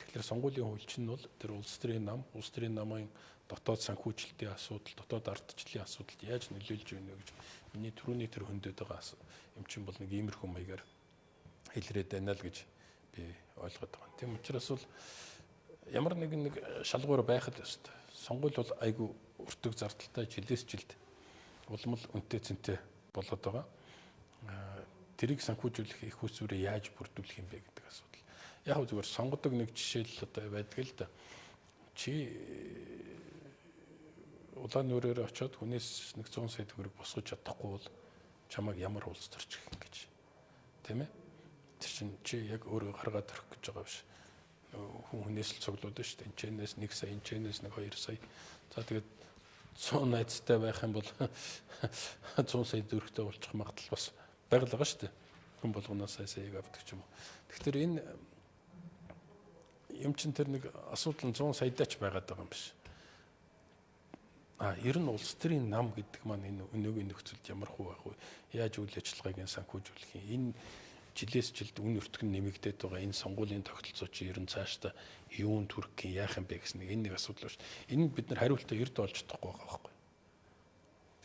Тэгэхээр сонгуулийн хууль чинь бол тэр улс төрийн нам, улс төрийн намын дотоод санхүүжилтийн асуудал, дотоод ардчлалын асуудалд яаж нөлөөлж байна вэ гэж миний түрүүний тэр хөндөд байгаа юм чинь бол нэг иймэрхүү маягаар хэлрээд байна л гэж би ойлгоод байгаа. Тийм учраас бол ямар нэгэн нэг шалгуур байх л ёстой. Сонгуул бол айгүй өртөг зардалтай жилээс жилд улам л үнэтэй цэнтэй болоод байгаа. Тэрийг санхүүжүүлэх их усүрээ яаж бүрдүүлэх юм бэ гэдэг асуудал. Яг хөө зүгээр сонгодог нэг жишээл одоо байдаг л да. Чи улаан нүрээр очиод хүнээс 100 сая төгрөг босгож чадахгүй бол чамайг ямар улс төрч гэх юм гэж. Тийм ээ? Тэр чинь чи яг өөрөө гаргаад орох гэж байгаа биш. Хүн хүнээс л цуглуулна шүү дээ. Энэчнээс 1 сая, энэчнээс 1 2 сая. За тэгээд 100 найзтай байх юм бол 100 сая төгрөгтэй болчих магадлал бас байгаль байгаа шүү дээ. Хүн болгоноос сая саяг авдаг ч юм уу. Тэгэхээр энэ юм чин тэр нэг асуудал нь 100 саядаач байгаад байгаа юм биш. А ер нь улс төрийн нам гэдэг маань энэ өнөөгийн нөхцөлд ямар хүү байх вэ? Яаж үйл ажиллагааг нь санхүүжүүлэх юм? Энэ жилээс жилд үн өртөг нь нэмэгдээд байгаа энэ сонгуулийн тогтолцоо чи ер нь цаашдаа юун төрөх юм яах юм бэ гэсэн нэг энэ нэг асуудал байна. Энэ бид нар хариултаа эрд олж чадахгүй байгаа байхгүй.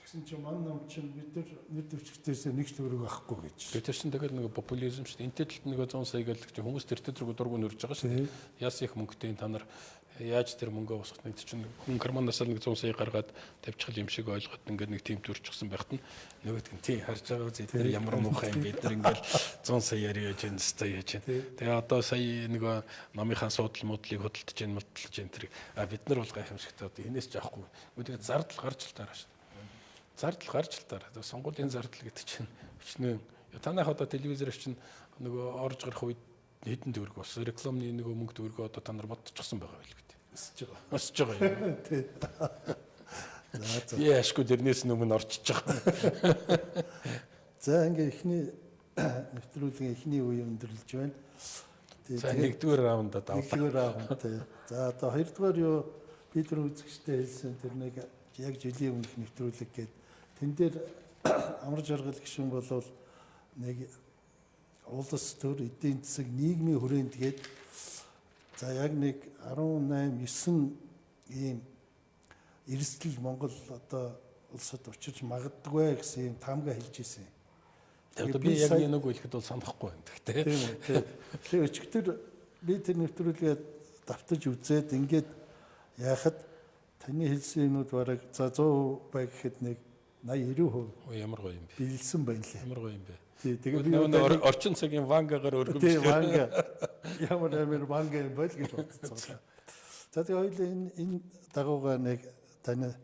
Тэгсэн чинь мань нам чинь бид нар нэр дэвшигчдээс нэг ч төгрөг авахгүй гэж. Тэр чинь тэгэл нэг популизм шүү дээ. Энтэй талд нэг 100 сая гэлдэг чинь хүмүүс тэр тэргүй дургу нөрж байгаа шүү дээ. Яс их мөнгөтэй та нар яаж тэр мөнгөө босгох нэг чинь хүн карманаас л нэг 100 сая гаргаад тавьчих юм шиг ойлгоод ингээд нэг тим төрчихсөн байхад нь нөгөөдг нь тий харж байгаа үз эдгээр ямар муухай юм бид нар ингээд 100 сая яриа яаж энэ сая яаж. Тэгээ одоо сая нөгөө номынхаа суудал муудлыг хөдөлж гин модалж гин тэр а бид нар бол гайхамшигтай одоо энэс ч авахгүй. Тэгээд зардал гарч л таараа шүү. Зардал гарч л таараа. Сонгуулийн зардал гэдэг чинь өчнөө танайх одоо телевизээр чинь нөгөө орж гарах үед хэдэн төгрөг болсон рекламны нөгөө мөнгө төгрөгөө одоо та нар бодчихсон байгаа байл гэдэг. Өсөж байгаа. Өсөж байгаа юм. Тий. За за. Би ашгүй тэрнээс өмнө орчиж байгаа. За ингээ эхний нэвтрүүлгийн эхний үе өндөрлөж байна. За нэгдүгээр раундад авлаа. Нэгдүгээр раунд тий. За одоо хоёрдугаар юу би тэр үзэгчтэй хэлсэн тэр нэг яг жилийн өмнөх нэвтрүүлэг гээд тэн дээр амар жаргал гишүүн болвол нэг улс төр эдийн засаг нийгмийн хүрээнд гээд за яг нэг 18 9 ийм эрсдэл Монгол одоо улсад учирч магадгүй гэсэн ийм таамгаа хэлж ирсэн. Одоо би яг нэг хэлэхэд бол санахгүй байна. Гэхдээ тийм үү. Тэгээ өчигдөр би тэр нэвтрүүлгээ давтаж үзээд ингээд яхад таны хэлсэн юмнууд бараг за 100% бай гэхэд нэг 80 90% ямар гоё юм бэ? Биелсэн байна лээ. Ямар гоё юм бэ? Тий, тэгээ би нөгөө орчин цагийн вангагаар өргөмжлөө. Тий, ванга. Ямар амар ванга юм бол гэж бодсон. За тэгээ хоёул энэ дагуугаа нэг таны.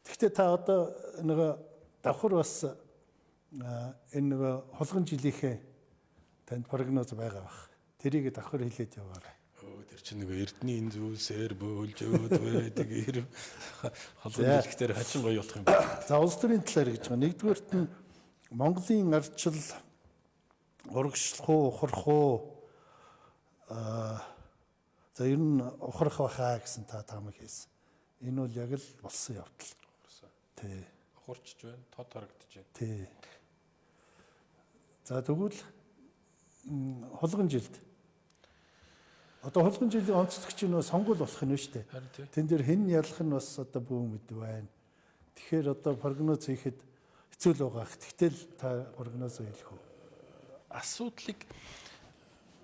Гэхдээ та одоо нөгөө давхар бас энэ нөгөө хулган жилийнхээ танд прогноз байгаа бах. Тэрийг давхар хэлээд яваарай. Өө тэр чинь нөгөө эрдний энэ зүйлсээр бөөлж өөд байдаг ирв хулган жилхтэр хачин гоё болох юм байна. За улс төрийн талаар гэж байгаа. Нэгдүгээрт нь Монголын ардчил урагшлах уу, ухрах уу? За ер нь ухрах байхаа гэсэн та таамаг хийсэн. Энэ бол яг л болсон явдал. Тий. Хурцж байна, тод харагдаж байна. Тий. За тэгвэл хулган жилд одоо хулган жилийн онцлогч нь сонгуул болох нь шүү дээ. Тэн дээр хэн ялах нь бас одоо бүүн мэд байна. Тэгэхээр одоо прогноз хийхэд хэцүү л байгаа. Тэгтэл та прогноз хэлэх үү? Асуудлыг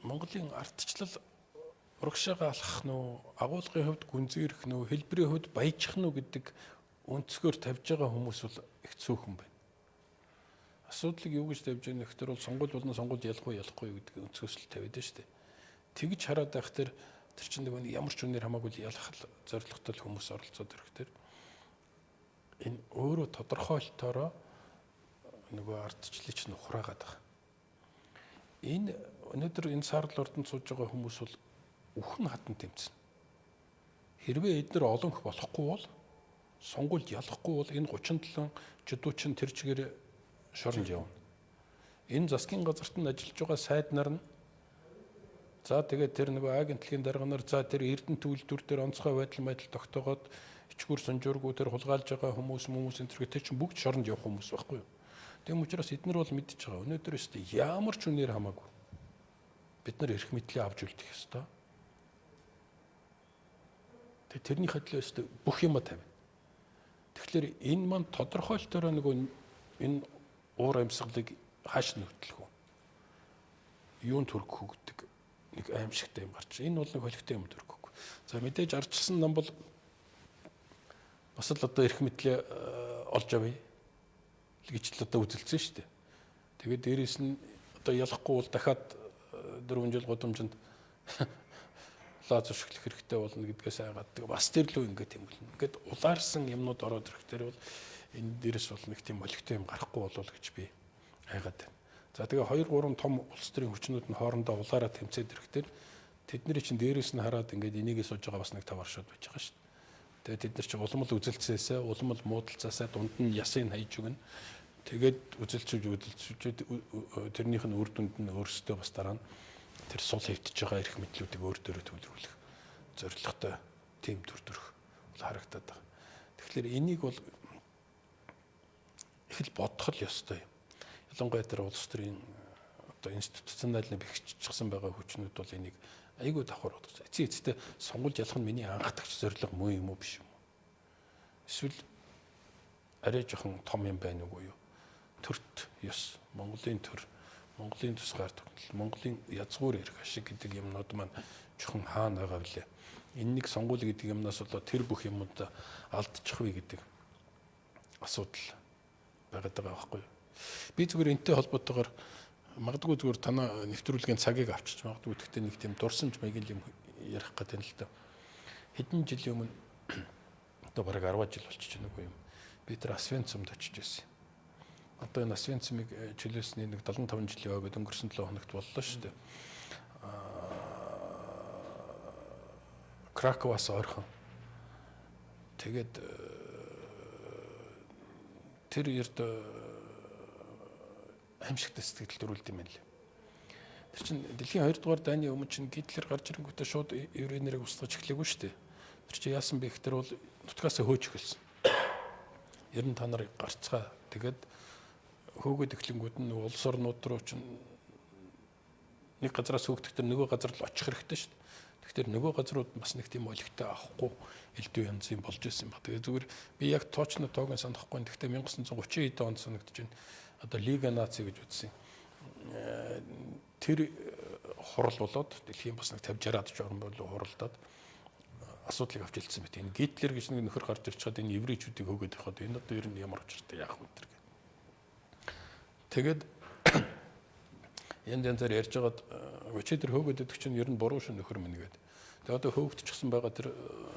Монголын ардчлал урагшаага алхах нь уу, агуулгын хувьд гүнзгийрэх нь үү, хэлбэрийн хувьд баяжих нь үү гэдэг өнцгөр тавьж байгаа хүмүүс бол их цөөхөн байна. Асуудлыг юу гэж тавьж байгаа нөхдөр бол сонгуул болно, сонгуульд ялах уу, ялахгүй юу гэдэг өнцгөөс л тавиад байна шүү дээ. Тэгж хараад байх тэр чинь нэг ямар ч үнээр хамаагүй ялах зорилготой хүмүүс оролцоод ирэх тэр энэ өөрөө тодорхойлолтоороо нөгөө ардчлалыг чинь ухраагаад байгаа. Энэ өнөөдөр энэ саарл ордонд сууж байгаа хүмүүс бол үхэн хатан тэмцэнэ. Хэрвээ эднэр олон их болохгүй бол сонгуульд ялахгүй бол энэ 37 жидүүчин тэр чигээр шоронд явна. Энэ засгийн газарт нь ажиллаж байгаа сайд нар нь за тэгээд тэр нөгөө агентлагийн дарга нар за тэр Эрдэнэт үйлдвэр дээр онцгой байдал тогтоогоод ичгүүр сунжуургүй тэр хулгайлж байгаа хүмүүс энэ тэр чинь бүгд шоронд явах хүмүүс байхгүй юу? Тийм учраас эднэр бол мэдчихэж байгаа. Өнөөдөр өстэй ямар ч үнээр хамаагүй бид нар эрх мэдлээ авч үлдэх ёстой. Тэгээ тэрний хөдлөө өстэй бүх юма тавина. Тэгэхээр энэ маань тодорхойлолтоор нөгөө энэ уур амьсгалыг хааш нөхдлөх үү? Юунд төрөх үү гэдэг нэг аимшигтай юм гарч. Энэ бол нэг холигтой юм төрөхгүй. За мэдээж ардчилсан нам бол бас л одоо эрх мэдлээ олж авъя гэж л одоо үзэлцсэн шүү дээ. Тэгээд дээрээс нь одоо ялахгүй бол дахиад 4 жил гудамжинд лаа зуршиглах хэрэгтэй болно гэдгээс айгаад бас тэр лүү ингээд юм бол ингээд улаарсан юмнууд ороод ирэх тэр бол энэ дээрээс бол нэг тийм олигтой юм гарахгүй болов гэж би айгаад байна. За тэгээ 2 3 том улс төрийн хүчнүүд нь хоорондоо улаараа тэмцээд ирэх тэр тэдний чинь дээрээс нь хараад ингээд энийгээ сууж байгаа бас нэг тавар шууд байж байгаа шүү дээ. Тэгээ тэд нар чинь улам л үзэлцээсээ улам л муудалцаасаа дунд нь ясыг хайж өгнө. Тэгээд үзэлцэж тэрнийх нь үр дүнд нь өөрсдөө бас дараа нь тэр сул хэвтэж байгаа эрх мэдлүүдийг өөр дөрөө төвлөрүүлэх зорилготой тийм төр төрх бол харагдаад байгаа. Тэгэхээр энийг бол их л бодох л ёстой юм. Ялангуяа тэр улс төрийн одоо институционалны бэхжчихсэн байгаа хүчнүүд бол энийг айгүй давхар бодож. Эцсийн эцэстээ сонгуульд ялах нь миний анхдагч зорилго муу юм уу биш юм уу? Эсвэл арай жоохон том юм байна уугүй юу? Төрт ёс, Монголын төр, Монголын тусгаар тогтнол, Монголын язгуур эрх ашиг гэдэг юмнууд маань жоохон хаана байгаа вүлээ? Энэ нэг сонгуул гэдэг юмнаас болоод тэр бүх юмуд алдчих вэ гэдэг асуудал байгаад байгаа байхгүй юу? Би зүгээр энэтэй холбоотойгоор магадгүй зүгээр танаа нэвтрүүлгийн цагийг авчиж магадгүй гэхдээ нэг тийм дурсамж маягийн юм ярих гэдэг юм л да. Хэдэн жилийн өмнө одоо бараг 10 жил болчихж байна үгүй юм. Би тэр Освенцимд очиж байсан. Одоо энэ Освенцимыг чөлөөсний нэг 75 жилийн ойгод өнгөрсөн 7 хоногт боллоо шүү дээ. Краковаас ойрхон. Тэгээд тэр ерд аимшигтай сэтгэл төрүүлд юм байна лээ. Тэр чинь дэлхийн 2 дугаар дайны өмнө чинь Гитлер гарч ирэнгүүтээ шууд еврей нэрийг устгаж эхлэегүй шүү дээ. Тэр чинь яасан бэ гэхээр бол нутгаас хөөж эхэлсэн. Ер нь та нарыг гарцгаа. Тэгээд хөөгөөд эхлэнгүүд нь улс орнууд руу чинь нэг газараас хөөгдөх тэр нөгөө газар л очих хэрэгтэй шүү дээ. Тэгэхээр нөгөө газрууд бас нэг тийм олигтой авахгүй элдв янзын болж исэн юм ба. Тэгээ зүгээр би яг тоочно тоог нь санахгүй. Гэхдээ 1930 эд онд санагдаж байна. Одоо Лига наци гэж үзсэн. Тэр хурал болоод дэлхийн бас нэг 50 60 ад орн болов хуралдаад асуудлыг авч илтсэн мэт. Энэ Гитлер гэж нэг нөхөр гарч ирж чад энэ еврейчүүдийг хөөгөөд явахад энэ одоо ер нь ямар учиртай яах вэ тэр гэх. Тэгээд янз янзаар ярьж байгаад өчигдөр тэр хөөгөөд идэх чинь ер нь буруу шин нөхөр минь гээд. Тэгээ одоо хөөгдчихсэн байгаа тэр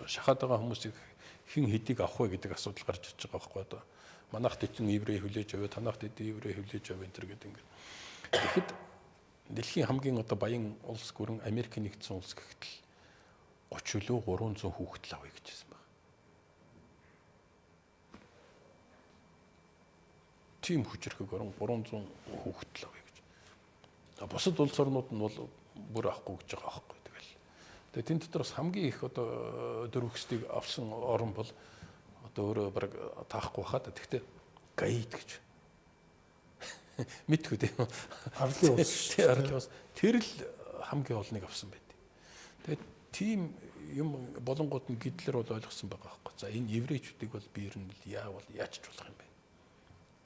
шахаад байгаа хүмүүсийг хэн хэдийг авах вэ гэдэг асуудал гарч ирж байгаа байхгүй одоо. Манайхт эдэн еврей хүлээж аваа, танахт эдэн еврей хүлээж аваа энэ төр гэдэг ингээд. Тэгэхэд дэлхийн хамгийн одоо баян улс гүрэн Америк нэгдсэн улс гэхэд л 30 лөө 300 хүүхэд л авъя гэж хэлсэн байна. Тийм хүчрхэг орон 300 хүүхэд л авъя гэж. Бусад улс орнууд нь бол бүр авахгүй гэж байгаа байхгүй. Тэгэл. Тэгээ тэн дотор бас хамгийн их одоо дөрвөгсдийг авсан орн бол одоо өөрөө баг таахгүй хаад. Тэгтээ Гаит гэж. Мэдгүй тийм. Арлын улс шүү дээ. Арлын улс. Тэр л хамгийн олныг авсан байт. Тэгээд тийм юм болонгууд нь Гитлер бол ойлгосон байгаа байхгүй. За энэ еврейчүүдийг бол би ер нь яавал яач болох юм бэ?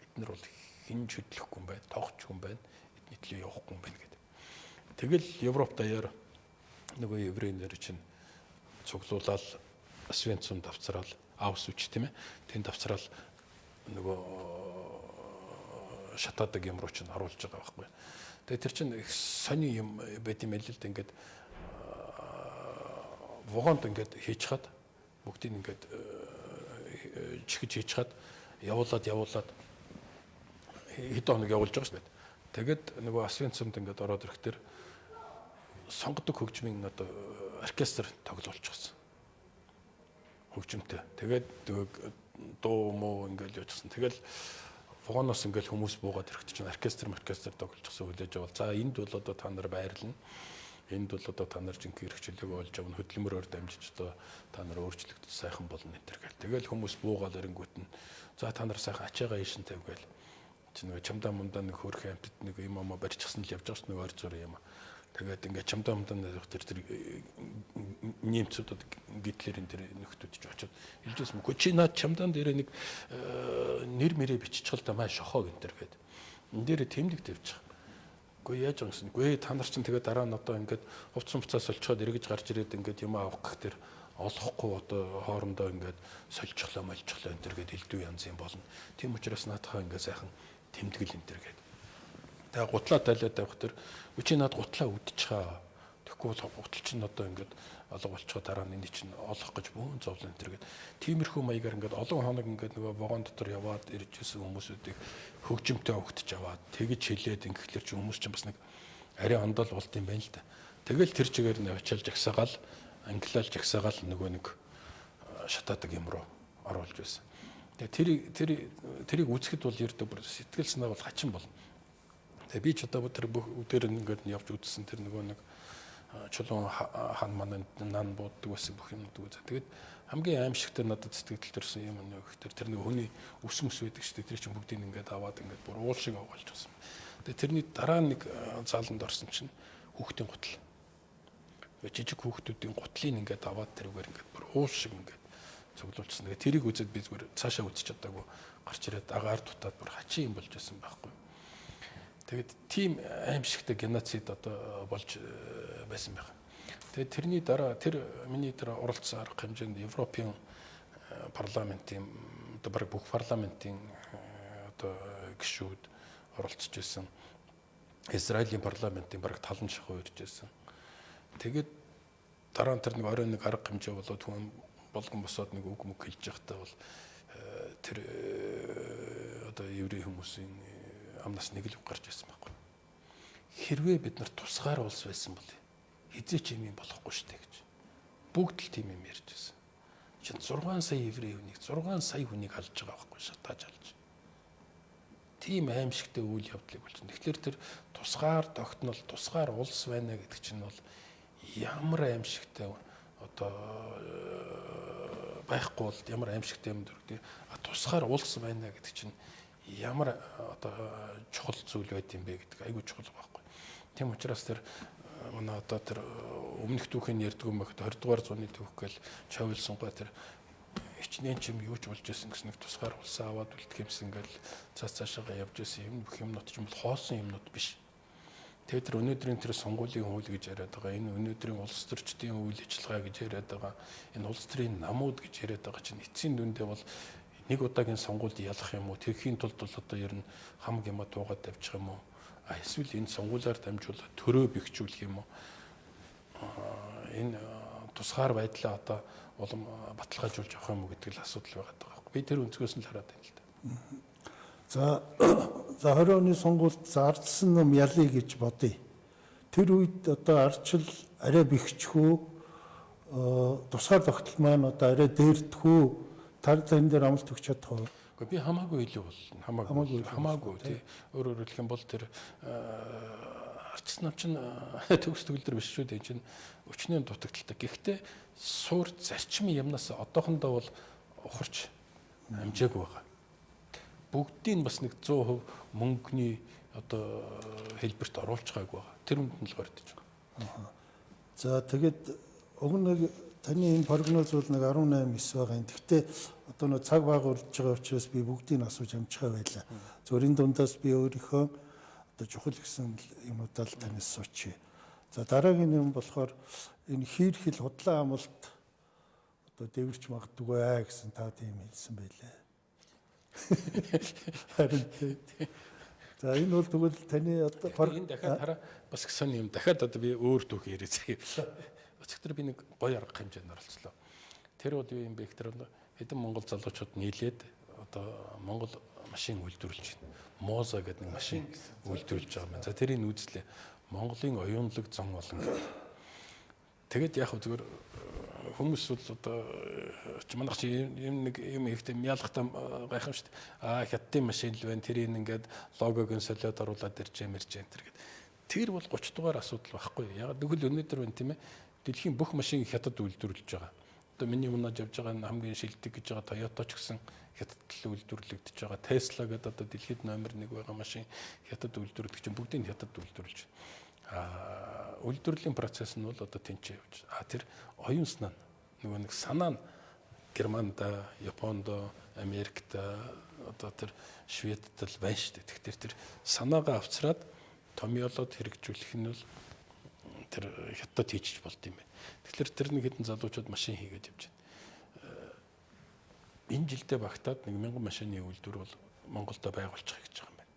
Эднэр бол хэн ч хөдлөхгүй юм байна, тоогчгүй юм байна, эдний төлөө явахгүй юм байна гэдэг. Тэгэл Европ даяар нөгөө еврей нэр чинь цуглуулаад Свенцум давцраал Аусвич тийм ээ. Тэнд давцраал нөгөө шатаадаг юм руу чинь оруулж байгаа байхгүй. Тэгээ тэр чинь их сони юм байт юм байл л да, ингээд вагонд ингээд хийж хаад бүгдийг ингээд чихэж хийж хаад явуулаад хэдэн хоног явуулж байгаа шүү дээ. Тэгээд нөгөө Освенцимд ингээд ороод ирэх тэр сонгодог хөгжмийн одоо оркестр тоглуулчихсан. Хөгжмөнтэй. Тэгээд дуу муу ингээд явуулчихсан. Тэгэл вагоноос ингээд хүмүүс буугаад ирэхэд чинь оркестр тоглуулчихсан хүлээж авал. За энд бол одоо та нар байрлана. Энд бол одоо та нар жинхэнэ эрх чөлөөгөө олж авна, хөдөлмөрөөр дамжиж одоо та нар өөрчлөгдөж сайхан болно энэ төр гэл. Тэгэл хүмүүс буугаал ирэнгүүт нь за та нар сайхан ачаагаа ийшин тавь гээл. Чи нөгөө чамдаа мундаа нэг хөөрхөн амтд нэг юм амаа барьчихсан л явж байгаа ш нэг ойр зур юм. Тэгээд ингээд чамдаа мундаа нэг тэр немцүүд Гитлерийн тэр нөхдүүд ч очоод хэлжсэн мөг. Чи наад чамдаан дээрээ нэг нэр мэрээ биччихэл да маа шохоо гэн тэр гээд. Энд дээрээ тэмдэг тавьчих. Үгүй яаж байгаа юм бэ? Үгүй та нар чинь тэгээд дараа нь одоо ингээд хувцас муцаа солилцоод эргэж гарч ирээд ингээд юм авах гэх тэр олохгүй одоо хоорондоо ингээд сольчихлоо мольчихлоо энэ төр гээд элдв янз юм болно. Тийм учраас наадхаа ингээд сайхан тэмдэглэл энэ төр гээд. Тэгээ гутлаа тайлаад тавих тэр үгүй чи наад гутлаа үдчихээ. Тэгэхгүй бол гутал чинь одоо ингээд алга болчихоо дараа нь энэ чинь олох гэж бөөн зовлон энэ төр гээд. Тиймэрхүү маягаар ингээд олон хоног ингээд нөгөө вагон дотор яваад ирж исэн хүмүүсүүдийг хөгжимтэй огтж аваад тэгж хилээд ингэхлээр чи хүмүүс чинь бас нэг арай ондол болд юм байна л да. Тэгэл тэр чигээр нь очиал жагсаагаал англиал жагсаагаал нөгөө нэг шатаадаг юм руу оруулж байсан. Тэгээ тэрийг үзэхэд бол ердөө бүр сэтгэл санаа бол хачин болно. Тэгээ би ч одоо тэр бүх үдээр ингээд явж үзсэн тэр нөгөө нэг чулуун хан манай нан бууддаг байсан бүх юмнууд үзээ. Тэгээд хамгийн аимшигтай надад сэтгэл төрсөн юм нэг тэр тэр нэг хүний үс мэс байдаг шүү дээ. Тэр чинь бүгдийг ингээд аваад ингээд бүр уул шиг авгалж байсан. Тэгээд тэрний дараа нэг зааланд орсон чинь хүүхдийн гутал. Жижиг хүүхдүүдийн гутлыг ингээд аваад тэрүүгээр ингээд бүр уул шиг ингээд цуглуулчихсан. Тэгээд тэрийг үзээд би зүгээр цаашаа үзэж чадаагүй гарч ирээд агаар дутаад бүр хачин юм болж байсан байхгүй. Тэгээд тийм аимшигтай геноцид одоо болж байсан байх. Тэгээд тэрний дараа тэр миний тэр оролцсон арга хэмжээнд Европын парламентын одоо бараг бүх парламентын одоо гишүүд оролцож байсан. Израилийн парламентын бараг тал нь шахуу ирж байсан. Тэгээд дараа нь тэр нэг орой нэг арга хэмжээ болоод хүн болгон босоод нэг үг мөг хэлж байхдаа бол тэр одоо еврей хүмүүсийн амнаас нэг л үг гарч ирсэн байхгүй. Хэрвээ бид нар тусгаар улс байсан бол хэзээ ч юм болохгүй шүү дээ гэж. Бүгд л тийм юм ярьж байсан. Чинь 6 сая еврей хүнийг 6 сая хүнийг алж байгаа байхгүй, шатааж алж. Тийм аимшигтай үйл явдлыг болчихно. Тэгэхээр тэр тусгаар тогтнол, тусгаар улс байна гэдэг чинь бол ямар аимшигтай одоо байхгүй бол ямар аимшигтай юм дөрөв. А тусгаар улс байна гэдэг чинь ямар одоо чухал зүйл байд юм бэ гэдэг айгүй чухал байхгүй. Тийм учраас тэр манай одоо тэр өмнөх түүхийн ярьдаг юм байхад 20 дугаар зууны түүх гээл чавилсангаа тэр хичнээн чим юу ч болж исэн гэсэн нэг тусгаар улсаа аваад үлдэх юмсан ингээл цааш цаашаага явж исэн юм бүх юмнууд ч юм бол хоосон юмнууд биш. Тэгээд тэр өнөөдрийн тэр сонгуулийн хууль гэж яриад байгаа, энэ өнөөдрийн улс төрчдийн үйл ажиллагаа гэж яриад байгаа, энэ улс төрийн намууд гэж яриад байгаа чинь эцсийн дүндээ бол нэг удаагийн сонгуульд ялах юм уу? Тэгэхийн тулд бол одоо ер нь хамаг юма туугаад тавьчих юм уу? А эсвэл энэ сонгуулиар дамжуулаад төрөө бэхжүүлэх юм уу? Энэ тусгаар байдлаа одоо улам баталгаажуулж авах юм уу гэдэг л асуудал байгаа даа. Би тэр өнцгөөс нь л хараад байна л да. За 20 оны сонгуульд зардсан ном ялъя гэж бодъё. Тэр үед одоо ардчил арай бэхжих үү, тусгаар тогтол маань одоо арай дээрдэх үү? Тар тань дээр амлалт өгч чадах уу? Гэхдээ би хамаагүй илүү болно. Хамаагүй тий. Өөрөөр хэлэх юм бол тэр Арчсан нам чинь төгс төгөлдөр биш шүү дээ. Энэ чинь өчнөөн дутагдaltaй. Гэхдээ суур зарчмын юмнаас одоохондоо бол ухарч амжаагүй байгаа. Бүгдийг бас нэг 100% мөнгөний одоо хэлбэрт оруулж байгаагүй байгаа. Тэр үнд нь л горьдож байгаа. За тэгээд уг нэг таны энэ прогноз бол нэг 18 9 байгаа юм. Гэхдээ одоо нэг цаг баг урдж байгаа учраас би бүгдийг асууж амжихаа байлаа. Зөвхөн энэ дундаас би өөрийнхөө одоо чухал гэсэн юмудаа л танаас суучих. За дараагийн юм болохоор энэ хийрхэл худлаа амлалт одоо дэвэрч магадгүй аа гэсэн та тийм хэлсэн байлээ. Харин тийм. За энэ бол тэгвэл таны одоо энэ дахиад хараа бас их сонь юм. Дахиад одоо би өөр түүх яриа заяа. Өчигдөр би нэг гоё арга хэмжээнд оролцлоо. Тэр бол юу юм бэ гэхээр хэдэн монгол залуучууд нийлээд одоо монгол машин үйлдвэрлэж байна. Моза гэдэг нэг машин үйлдвэрлэж байгаа юм. За тэрийг үзлээ. Монголын оюунлаг зон олон гэдэг. Тэгэд яг зүгээр хүмүүс бол одоо чи манайх чи юм нэг юм ихтэй ялгахтаа гайхам шүү дээ. Аа хятадын машин л байна. Тэрийг ингээд логог нь солиод оруулаад ирж юм ирж энэ төр гэд. Тэр бол 30 дугаар асуудал байхгүй. Яг тэгвэл өнөөдөр байна тийм ээ. Дэлхийн бүх машин хятад үйлдвэрлэж байгаа. Одоо миний унаж явж байгаа хамгийн шилдэг гэж байгаа Toyota ч гэсэн хятадд л үйлдвэрлэгдэж байгаа. Tesla гэдэг одоо дэлхийд номер 1 байгаа машин хятад үйлдвэрлэж чинь бүгдийг хятад үйлдвэрлэж байна. Аа үйлдвэрлэлийн процесс нь бол одоо тэнцээ явж. А тэр оюун санаа нөгөө нэг санаа нь Германд, Японд, Америкт одоо тэр Шведд л байна шүү дээ. Тэгэхээр тэр санаагаа авчраад томьёолоод хэрэгжүүлэх нь бол тэр хятад хийчих болд юм байна. Тэгэхээр тэр нэг хэдэн залуучууд машин хийгээд явж байна. Энэ жилдээ багтаад 1000 машины үйлдвэр бол Монголдо байгуулчих гэж байгаа юм байна.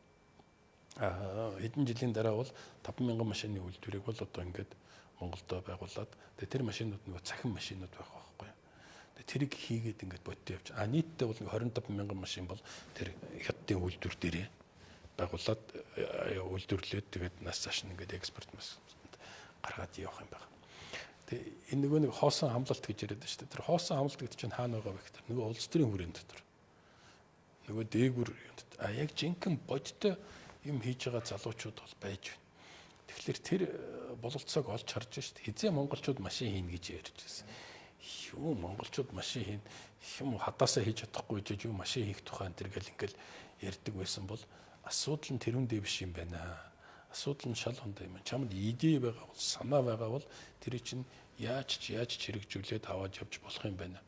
Аа хэдэн жилийн дараа бол 5000 машины үйлдвэрийг бол одоо ингээд Монголдо байгуулад тэгээ тэр машинууд нөгөө цахим машинууд байх байхгүй юу. Тэгээ тэрийг хийгээд ингээд бодтой явж. А нийтдээ бол 25000 машин бол тэр хятадын үйлдвэр дээрээ байгуулад үйлдвэрлээд тэгээд нас цааш нь ингээд экспорт бас гаргаад явах юм байна. Тэгээ энэ нөгөө нэг хоосон хамлалт гэж яриад байна шүү дээ. Тэр хоосон хамлалт гэдэг чинь хаана байгаа вэ гэхээр нөгөө улс төрийн хүрээнд дотор. Нөгөө дээгүр а яг жинхэнэ бодтой юм хийж байгаа залуучууд бол байж байна. Тэгэхээр тэр бололцоог олж харж шүү дээ. Хизээ монголчууд машин хийнэ гэж ярьж байсан. Юу монголчууд машин хийнэ, юм хадаасаа хийж чадахгүй гэж юу машин хийх тухай энэ төр гэл ингээл ярьдаг байсан бол асуудал нь тэрүүндээ биш юм байна. Асуудал нь шал ондоо юм. Чамд идея байгаа бол санаа байгаа бол тэр чинь яаж ч хэрэгжүүлээд аваад явж болох юм байна.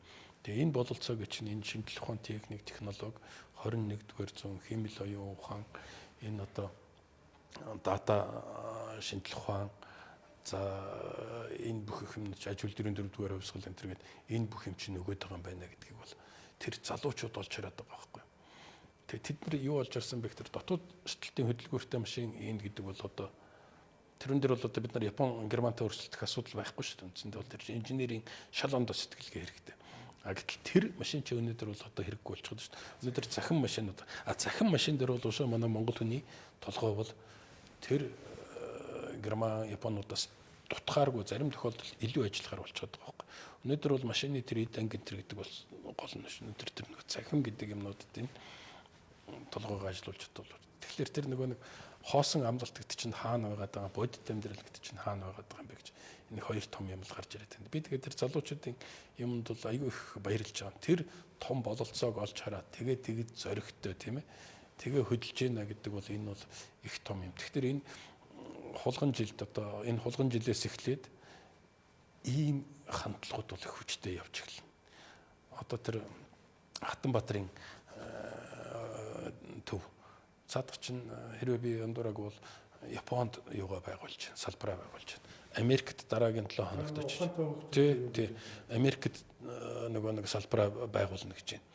Тэгээ энэ бололцоог чинь энэ шинжлэх ухаан, техник, технологи 21-р зуун химэл оюун ухаан энэ одоо дата шинжлэх ухаан за энэ бүх юм аж үйлдвэрийн 4-р хувьсгал энэ төр гээд энэ бүх юм чинь өгөөд байгаа юм байна гэдгийг бол тэр залуучууд олж хараад байгаа байхгүй. Тэгээ тэд нар юу олж харсан бэ гэхээр дотоод шатлалтын хөдөлгөөртэй машин энд гэдэг бол одоо тэрэн дээр бол одоо бид нар Япон, Германтай өрсөлдөх асуудал байхгүй шүү дээ. Үндсэндээ бол тэр инженерийн шал ондоо сэтгэлгээ хэрэгтэй. А гэтэл тэр машин чи өнөөдөр бол одоо хэрэггүй болчиход шүү дээ. Өнөөдөр цахим машинууд. А цахим машин дээр бол уушаа манай монгол хүний толгой бол тэр Герман, Японуудаас дутхааргүй зарим тохиолдолд илүү ажиллахаар болчиход байгаа байхгүй. Өнөөдөр бол машины тэр эд анги тэр гэдэг бол гол нь шүү. Өнөөдөр тэр нэг цахим гэдэг юмнуудад энэ толгойгоо ажиллуулж чадвал. Тэгэхээр тэр нөгөө нэг хоосон амлалт гэдэг чинь хаана байгаад байгаа, бодит амьдрал гэдэг чинь хаана байгаад байгаа юм бэ гэж энэ хоёр том юм л гарч ирээд байна. Би тэгээд тэр залуучуудын юмд бол айгүй их баярлж байгаа. Тэр том бололцоог олж хараад тэгээ тэгэд зоригтой тийм ээ. Тэгээ хөдөлж гинэ гэдэг бол энэ бол их том юм. Тэгэхээр энэ хулган жилд одоо энэ хулган жилээс эхлээд ийм хандлагууд бол их хүчтэй явж эхэлнэ. Одоо тэр Хатанбаатарын төв цаадах чинь хэрвээ би андуураагүй бол Японд юугаа байгуулж байна, салбараа байгуулж байна. Америкт дараагийн 7 хоногт очиж. Тий. Америкт нөгөө нэг салбараа байгуулна гэж байна.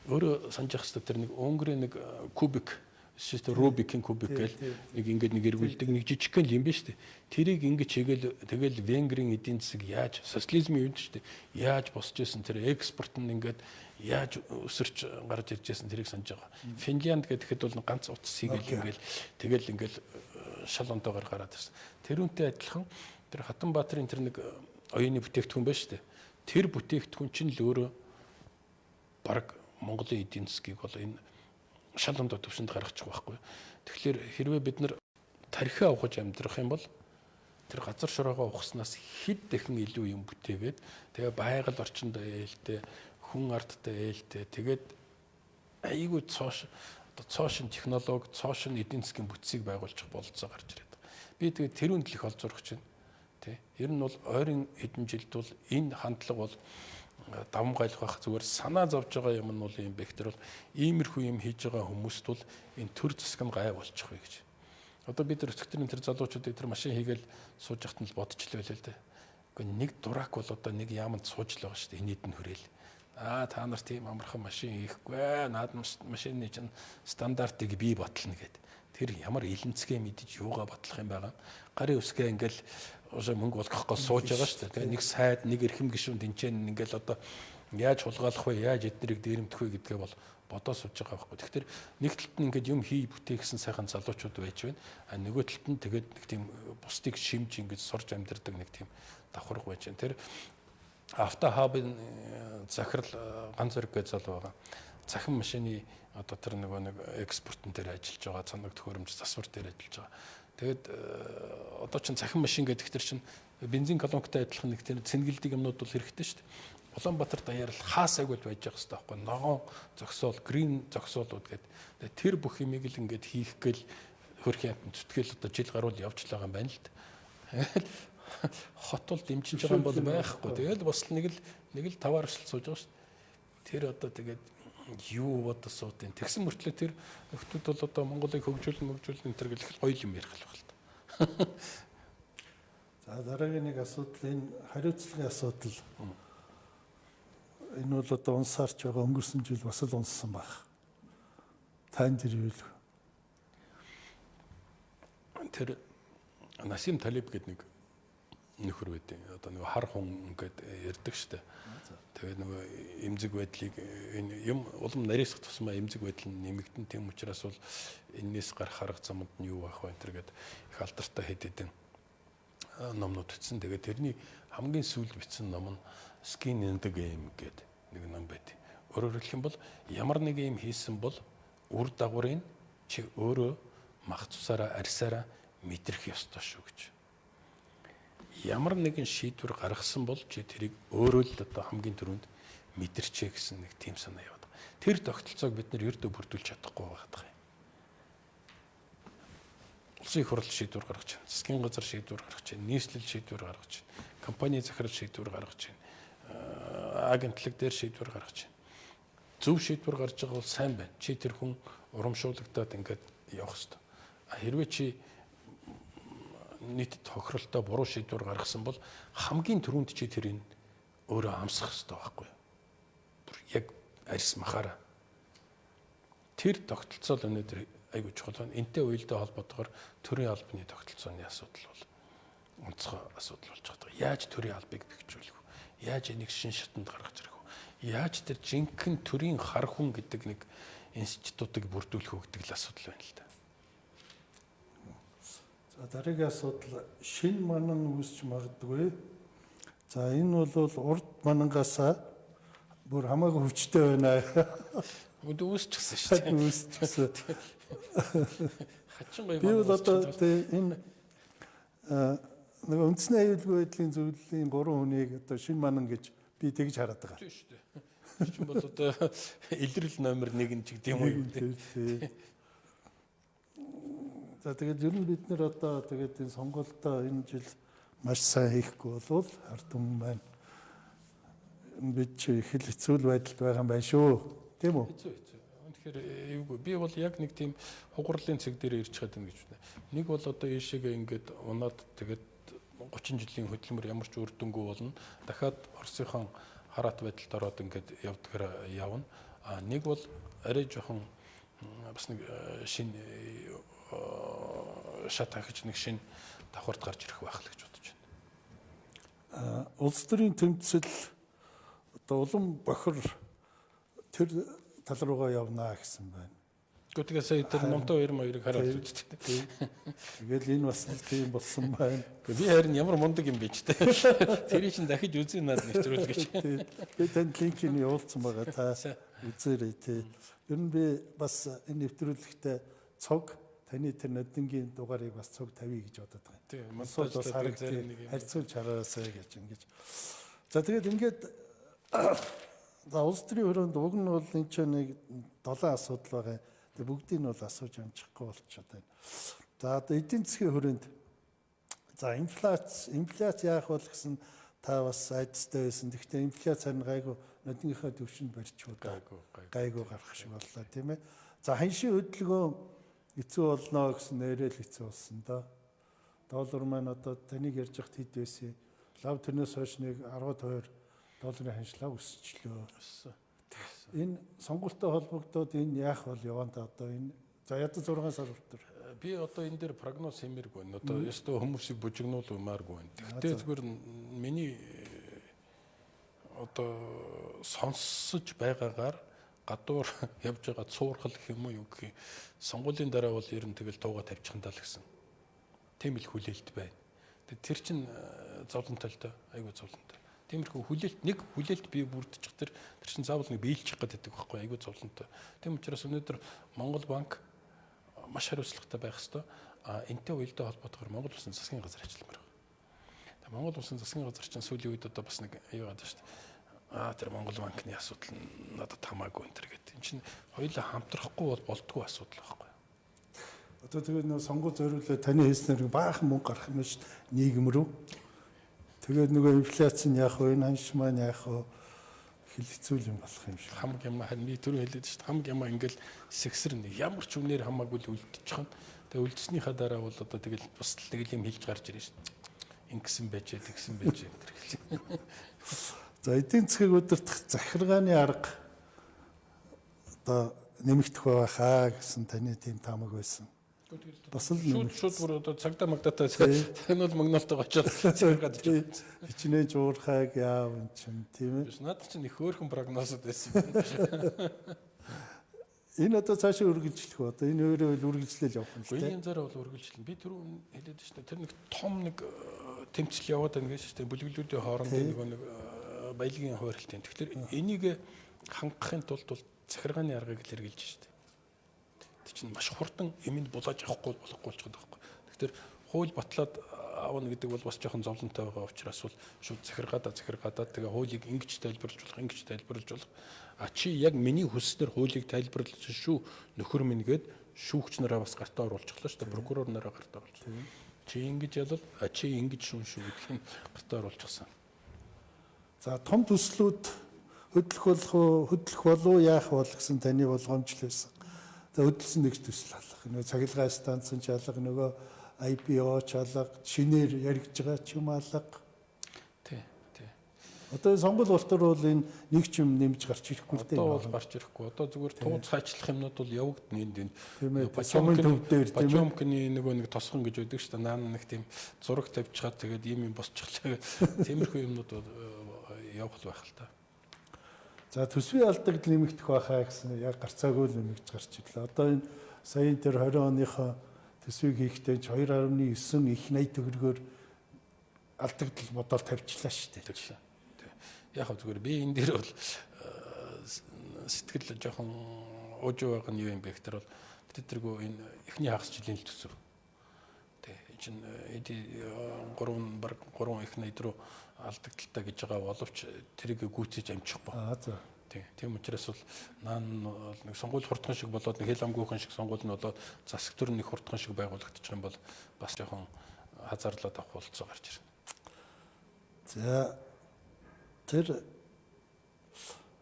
Өөрөө санаж явах хэвээр тэр нэг Унгарын нэг кубик эсвэл Рубикийн кубик гэл нэг ингээд нэг эргүүлдэг нэг жижигхэн юм биш үү? Тэрийг ингэж хийгээл тэгэл Венгрийн эдийн засаг яаж социализмын үед шүү дээ. Яаж босч исэн тэр экспорт нь ингээд яаж өсөрч гарч ирж байсан тэрийг санаж байгаа. Финлянд гэхэд бол ганц утас хийгээл ингээл тэгэл ингээл шал ондоогоор гараад ирсэн. Тэрүүнтэй адилхан тэр Хатанбаатарын тэр нэг оюуны бүтээгдэхүүн байна шүү дээ. Тэр бүтээгдэхүүн чинь л өөрөө баг Монголын эдийн засгийг бол энэ шал ондоо төвшөнд гаргачих байхгүй. Тэгэхээр хэрвээ бид нар Тархиа ухаж амьдрах юм бол тэр газар шороогоо ухснаас хэд дахин илүү юм бүтээгээд, тэгээ байгаль орчиндөө ээлтэй, хүн ардтай ээлтэй, тэгээд айгүй цоош одоо цоошин технологи, цоошин эдийн засгийн бүтцийг байгуулчих бололцоо гарч ирээд байгаа. Би тэгээд тэрүүнд л их олзуурах чинь. Тэ. Ер нь бол ойрын хэдэн жилд бол энэ хандлага бол давамгайлах байх, зүгээр санаа зовж байгаа юм нь бол юм бэ гэхээр бол иймэрхүү юм хийж байгаа хүмүүст бол энэ төр засаг нь гай болчих вэ гэж. Одоо бид нар өчигдрийн тэр залуучуудыг тэр машин хийгээл сууж яхад нь л бодчихлоо л дээ. Үгүй нэг дурак бол одоо нэг яаманд сууж л байгаа шүү дээ. Энийд нь хүрээл. Аа, та нар тийм амархан машин хийхгүй. Наад машины чинь стандартыг би батлна гэд. Тэр ямар илэнцгээ мэдэж юугаа батлах юм байгаа. Гарын үсгээ ингээл уушаа мөнгө олгох гол сууж байгаа шүү дээ. Тэгээ нэг сайд, нэг эрхэм гишүүн тэнцэн ингээл одоо яаж хулгайлах вэ, яаж эднэрийг дээрэмдэх вэ гэдгээ бол бодоо сууж байгаа байхгүй. Тэгэхээр нэг талд нь ингээд юм хий бүтээ гэсэн сайхан залуучууд байж байна. А нөгөө талд нь тэгээд нэг тийм бусдыг шимж ингээд сурж амьдардаг нэг тийм давхарга байж байна. Тэр авто хабын захирал ганц зэрэг гэж залуу байгаа. Цахим машины одоо тэр нөгөө нэг экспортын дээр ажиллаж байгаа, цанаг төхөөрөмж засвар дээр ажиллаж байгаа. Тэгээд одоо чин цахим машин гэдэг тэр чин бензин колонктой адилхан нэг тэр цэнгэлдэг юмнууд бол хэрэгтэй шүү дээ. Улаанбаатар даяар л хаасайг бол байж явах хэрэгтэй байхгүй. Ногоон зогсоол, грин зогсоолууд гэдэг. Тэр бүх юмыг л ингээд хийх гээл хөрхийн амтан зүтгэл одоо жил гаруул явж л байгаа юм байна л да. Хот бол дэмжиж байгаа юм бол байхгүй. Тэгэл бас нэг л таваар сууж байгаа шүү дээ. Тэр одоо тэгээд юу бодож суудын. Тэгсэн мөртлөө тэр нөхдүүд бол одоо Монголыг хөгжүүлнэ, мөгжүүлнэ энэ төр гэх гоё юм ярих л байна. За, дараагийн нэг асуудал энэ хариуцлагын асуудал. Энэ бол одоо унсаарч байгаа, өнгөрсөн жил бас л унссан байх. Тань тэр юу вэ? Тэр Насим Талиб гэдэг нэг нөхөр байдیں۔ Одоо нэг хар хүн ингээд ярьдаг штэ. Тэгээд нөгөө эмзэг байдлыг энэ юм улам нарийсах тусмаа эмзэг байдал нь нэмэгдэн. Тийм учраас бол энэс гарах арга замд нь юу байх вэ энэ төр гээд их алдартай хэд хэдэн номнууд бичсэн. Тэгээд тэрний хамгийн сүүлд бичсэн ном нь Skin in the Game гэдэг нэг ном байт. Өөрөөр хэлэх юм бол ямар нэг юм хийсэн бол үр дагаврыг чи өөрөө мах цусаараа арьсаараа мэдрэх ёстой шүү гэж. Ямар нэгэн шийдвэр гаргасан бол чи тэрийг өөрөө л одоо хамгийн түрүүнд мэдэрчээ гэсэн нэг тийм санаа яваад байгаа. Тэр тогтолцоог бид нэр ердөө бүрдүүлж чадахгүй байгаа юм. Улсын их хурл шийдвэр гаргаж байна. Засгийн газар шийдвэр гаргаж байна. Нийслэл шийдвэр гаргаж байна. Компани захирал шийдвэр гаргаж байна. Агентлаг дээр шийдвэр гаргаж байна. Зөв шийдвэр гарч байгаа бол сайн байна. Чи тэр хүн урамшуулгадаад ингээд явах хэвээр. А хэрвээ чи нийтэд тохиролтой буруу шийдвэр гаргасан бол хамгийн түрүүнд чи тэрийг өөрөө амсах хэрэгтэй байхгүй юу? Бүр яг арьс махаараа. Тэр тогтолцоо л өнөөдөр айгүй чухал байна. Энтэй уялдаа холбоотойгоор төрийн албаны тогтолцооны асуудал бол онцгой асуудал болж байгаа. Яаж төрийн албыг бэхжүүлэх вэ? Яаж энийг шин шатанд гаргаж ирэх вэ? Яаж тэр жинхэнэ төрийн хар хүн гэдэг нэг институтыг бүрдүүлэх үү гэдэг л асуудал байна л да. За, дараагийн асуудал шин манан үүсч магадгүй. За, энэ бол урд манангаасаа бүр хамаагүй хүчтэй байна. Өдөө үүсчихсэн шүү дээ. Үүсчихсэн. Хачин гоё. Би бол одоо энэ нэг үндэсний аюулгүй байдлын зөвлөлийн 3 хүнийг одоо шин манан гэж би тэгж хараад байгаа. Тийм шүү дээ. Тэр чинь бол одоо илрэл номер 1 нь ч гэдэг юм уу? Тийм. За, тэгээд ер нь бид нэр одоо тэгээд энэ сонголтоо энэ жил маш сайн хийхгүй болвол ард түмэн маань бид чи их л хэцүү л байдалд байгаа юм байна шүү. Тийм үү? Хэцүү. Тэгэхээр эвгүй. Би бол яг нэг тийм хугарлын цэг дээр ирж чад юм гэж байна. Нэг бол одоо ийшээгээ ингээд унаад тэгээд 30 жилийн хөдөлмөр ямар ч үр дүнгүй болно. Дахиад Оросынхон хараат байдалд ороод ингээд явдгаар явна. А нэг бол арай жоохон бас нэг шинэ шат хахиж нэг шинэ давхарт гарч ирэх байх л гэж бодож байна. Улс төрийн тэмцэл одоо улам бохир тэр тал руугаа явна гэсэн байна. Гэхдээ сая тэр номтой хоёр моёрыг хараад үздэг. Тэгэл энэ бас тийм болсон байна. Би харин ямар мундаг юм бэ ч те. Тэрий чинь дахиж үзье наад нэвтрүүл гэж. Би танд линкийг явуулсан байгаа, та үзээрэй те. Ер нь би бас энэ нэвтрүүлэгтээ цог таны тэр ноднингийн дугаарыг бас цуг тавья гэж бодод байгаа юм. Тийм, Монсууд бас монтажлаад зарим нэг харагдъя. юм. Харьцуулж хараасай гэж ингэж. За тэгээд ингээд за улс төрийн өрөөнд уг нь бол энэ ч нэг 7 асуудал байгаа. Тэгээд бүгдийг нь бол асууж амжихгүй болчиход байна. За одоо эдийн засгийн хүрээнд за инфляц яах бол гэсэн та бас айдастай байсан. Тэгэхдээ инфляц харин гайгүй нодныхоо төвшөнд барьчихв да. Гайгүй, гайгүй. Гайгүй гарах шиг боллоо тийм ээ. За ханшийн хөдөлгөөн хэцүү болно гэсэн нэрэл хэцүү болсон доо. Доллар маань одоо таныг ярьж байхад хэд байсан? Лав тэрнээс хойш нэг 10% долларын ханшлаа өсчлөө. Өссөн. Энэ сонгуультай холбогдоод энэ яах бол яваан та одоо энэ за ядаж 6 сар хүртэл. Би одоо энэ дээр прогноз хиймээргүй байна. Одоо ёстой хүмүүсийг бужигнуулмааргүй байна. Тэгтээ зүгээр миний одоо сонсож байгаагаар гадуур явж байгаа цуурхал гэх юм уу юу гэх юм. Сонгуулийн дараа бол ер нь тэгэл тууга тавьчих нь даа л гэсэн. Тийм л хүлээлт байна. Тэгээ тэр чин зовлонтой л доо. Айгүй зовлонтой. Тиймэрхүү хүлээлт нэг хүлээлт бий бүрдчих тэр чин заавал нэг биелчих гэдэг байхгүй айгүй зовлонтой. Тийм учраас өнөөдөр Монгол банк маш хариуцлагатай байх ёстой. А энтэй уялдаа холбоотойгоор Монгол Улсын засгийн газар ажилламаар байна. Тэгээ Монгол Улсын засгийн газар чинь сүүлийн үед одоо бас нэг аюу гадаа шүү дээ. Аа тэр Монгол банкны асуудал нь надад хамаагүй энэ төр гэдэг. Энд чинь хоёулаа хамтрахгүй бол болдгоо асуудал байхгүй. Одоо тэгээд нөгөө сонгуул зориулаад таны хэлснээр баахан мөнгө гарах юм шүү дээ нийгэм рүү. Тэгээд нөгөө инфляц нь яах вэ? Энэ ханш маань яах вэ? Хэцүү юм болох юм шиг. Хамаг юм харин би түрүү хэлээд шүү дээ. Хамаг юм ингээл сэгсэрнэ. Ямар ч үнээр хамаагүй л үлдчих нь. Тэгээ үлдснийхаа дараа бол одоо тэгэл бас л нэг юм хэлж гарч ирнэ шүү дээ. Ингэсэн байжээ, тэгсэн байжээ энэ төр гэж. За эдийн засгийг удирдах захиргааны арга одоо нэмэгдэх байхаа гэсэн таны тийм таамаг байсан. Бас л шууд шууд бүр одоо цагдаа магдатай тагнуул магнаалтайгаа очиод захиргаад Тий, хичнээн жуурхайг яав эн чинь тийм ээ. Биш надад чинь их хөөрхөн прогнозод байсан юм. Энэ одоо цаашаа үргэлжлэх үү? Одоо энэ өөрөө л үргэлжлэл явах юм л Үгүй тийм. энэ янзаараа бол үргэлжлэн. Би түрүү хэлээд шүү дээ. Тэр нэг том нэг тэмцэл яваад байна гэж шүү дээ. Бүлэглүүдийн хоорондын нөгөө нэг баялагын хойролтын. Тэгэхээр энийг хангахын тулд бол захиргааны аргыг л хэрэгжилж шүү дээ. Тэр чинь маш хурдан юмд булааж авахгүй болохгүй болчиход байгаа байхгүй. Тэгэхээр хууль батлаад авна гэдэг бол бас жоохон зовлонтой байгаа учраас бол шууд захиргаадаа тэгээ хуулийг ингэж тайлбарлаж болох, ингэж тайлбарлаж болох. А чи яг миний хүсснээр хуулийг тайлбарлаж шүү нөхөр минь гээд шүүгч нараа бас гартаа оруулчихлаа шүү дээ. Прокурор нараа гартаа оруулчихсан. Чи ингэж ялал, а чи ингэж шүүн шүү гэдгийг гартаа оруулчихсан. За том төслүүд хөдлөх болох уу, хөдлөх болов яах бол гэсэн таны болгоомжл байсан. За хөдөлсөн нэг төсөл алга. Нөгөө цахилгаан станц ч алга, нөгөө IPO ч алга, шинээр яригдж байгаа ч юм алга. Тий, тий. Одоо энэ сонгуул болтор бол энэ нэг ч юм нэмж гарч ирэхгүй л дээ. Одоо бол гарч ирэхгүй. Одоо зүгээр тууцхаачлах юмнууд бол явагдана энд энд. Тийм ээ. Сумын төв дээр тийм ээ. Потёмкины нөгөө нэг тосгон гэж байдаг шүү дээ. Наан нэг тийм зураг тавьчихад тэгээд ийм юм босчихлаа. Тиймэрхүү юмнууд бол явах л байх л та. За төсвийн алдагдал нэмэгдэх байхаа гэсэн яг гарцаагүй л нэмэгдэж гарч ирлээ. Одоо энэ саяын тэр 20 оныхоо төсвийг хийхдээ ч 2.9 их 80 төгрөгөөр алдагдал бодоол тавьчлаа шүү дээ. Тэгсэн. Тий. Яг хав зүгээр би энэ дээр бол сэтгэл жоохон уужуу байгаа нь юу юм бэ гэхээр бол бид тэргүй энэ эхний хагас жилийн л төсөв. Тий. Энэ чинь эдийн 3 баг 3 их 80 руу алдагдaltaй гэж байгаа боловч тэрийг гүйцээж амжихгүй. Аа за. Тий. Тийм учраас бол наан бол нэг сонгуул хурдхан шиг болоод нэг хэл амгүйхэн шиг сонгуул нь болоод засаг төр нэг хурдхан шиг байгуулагдчих юм бол бас жоохон хазаарлаад авах болцоо гарч ирнэ. За тэр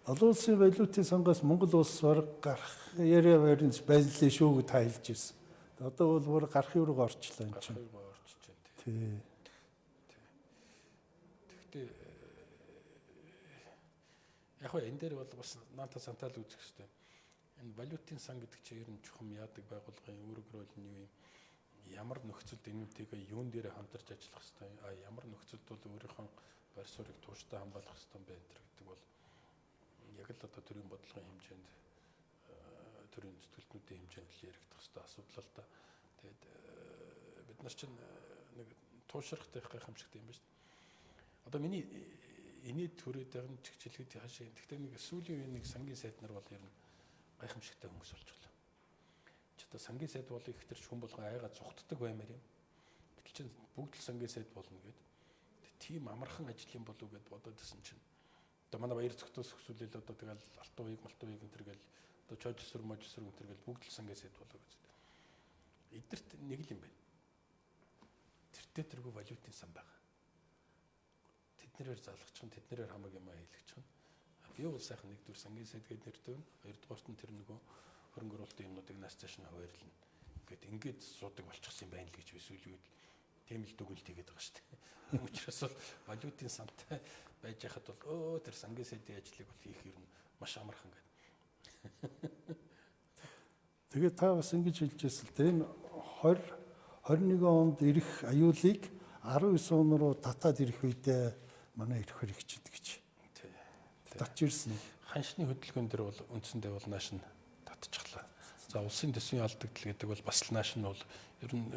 олон улсын валютын сангаас Монгол улс бараг гарах яриа барин байлээ шүү гэж та хэлж ирсэн. Одоо бол бүр гарах юуруу орчлоо энэ чинь. Гарах юуруу орчиж байна. Тий. Тэгэхдээ яг хөө энэ дээр бол бас наанта сантал үзэх хэрэгтэй. Энэ валютын сан гэдэг чинь ер нь чухам яадаг байгууллагын үүрэг роль нь юу юм? Ямар нөхцөлд энүүтэйгээ юун дээр хамтарч ажиллах хэрэгтэй? А ямар нөхцөлд бол өөрийнхөө байр суурийг тууштай хамгаалах хэрэгтэй юм бэ энэ гэдэг бол яг л одоо төрийн бодлогын хэмжээнд төрийн зүтгэлтнүүдийн хэмжээнд л яригдах хэрэгтэй асуудал л да. Тэгээд бид нар чинь нэг туушрахтай их гайхамшигтай юм байна шүү дээ. Одоо миний инээд түрээд байгаа нь чигчлэхэд хаашаа. Гэхдээ нэг сүүлийн үеийн нэг сангийн сайд нар бол ер нь гайхамшигтай хүмүүс болчихлоо. Одоо сангийн сайд бол их тэр хүн болгон айгаа цухтдаг баймаар юм. Гэтэл чинь бүгд л сангийн сайд болно гэд. Тийм амархан ажил юм болов гэд бодоод исэн чинь. Одоо манай баяр зөгтөөс өсвөлэл одоо тэгэл алтан уяг малтан уяг энэ төр гэл одоо чожсөр можсөр энэ төр гэл бүгд л сангийн сайд болоо гэж. Эдгэрт нэг л юм байна. Тэртээ тэргүй валютын сан байгаа. Тэднэрээр залгачих нь тэднэрээр хамаг юм хийлгчих нь. Би бол сайхан нэгдүгээр сангийн сайд гээд нэртэй байна. Хоёрдугаарт нь тэр нөгөө хөрөнгө оруулалтын юмнуудыг нааш цааш нь хуваарлна. Гэт ингээд суудаг болчихсон юм байна л гэж би сүүлийн үед тийм л дүгнэлт хийгээд байгаа шүү дээ. Тийм учраас бол валютын сантай байж хахад бол тэр сангийн сайдын ажлыг бол хийх юм маш амархан гэдэг. Тэгээд та бас ингэж хэлж байсан л дээ. Энэ 20 21 онд ирэх аюулыг 19 он руу татаад ирэх үедээ манай эрх хэрэгчд гэж. Тий. Татж ирсэн. Ханшны хөдөлгөөн дээр бол үндсэндээ бол нааш нь татчихлаа. За улсын төсвийн алдагдал гэдэг бол бас л нааш нь бол ер нь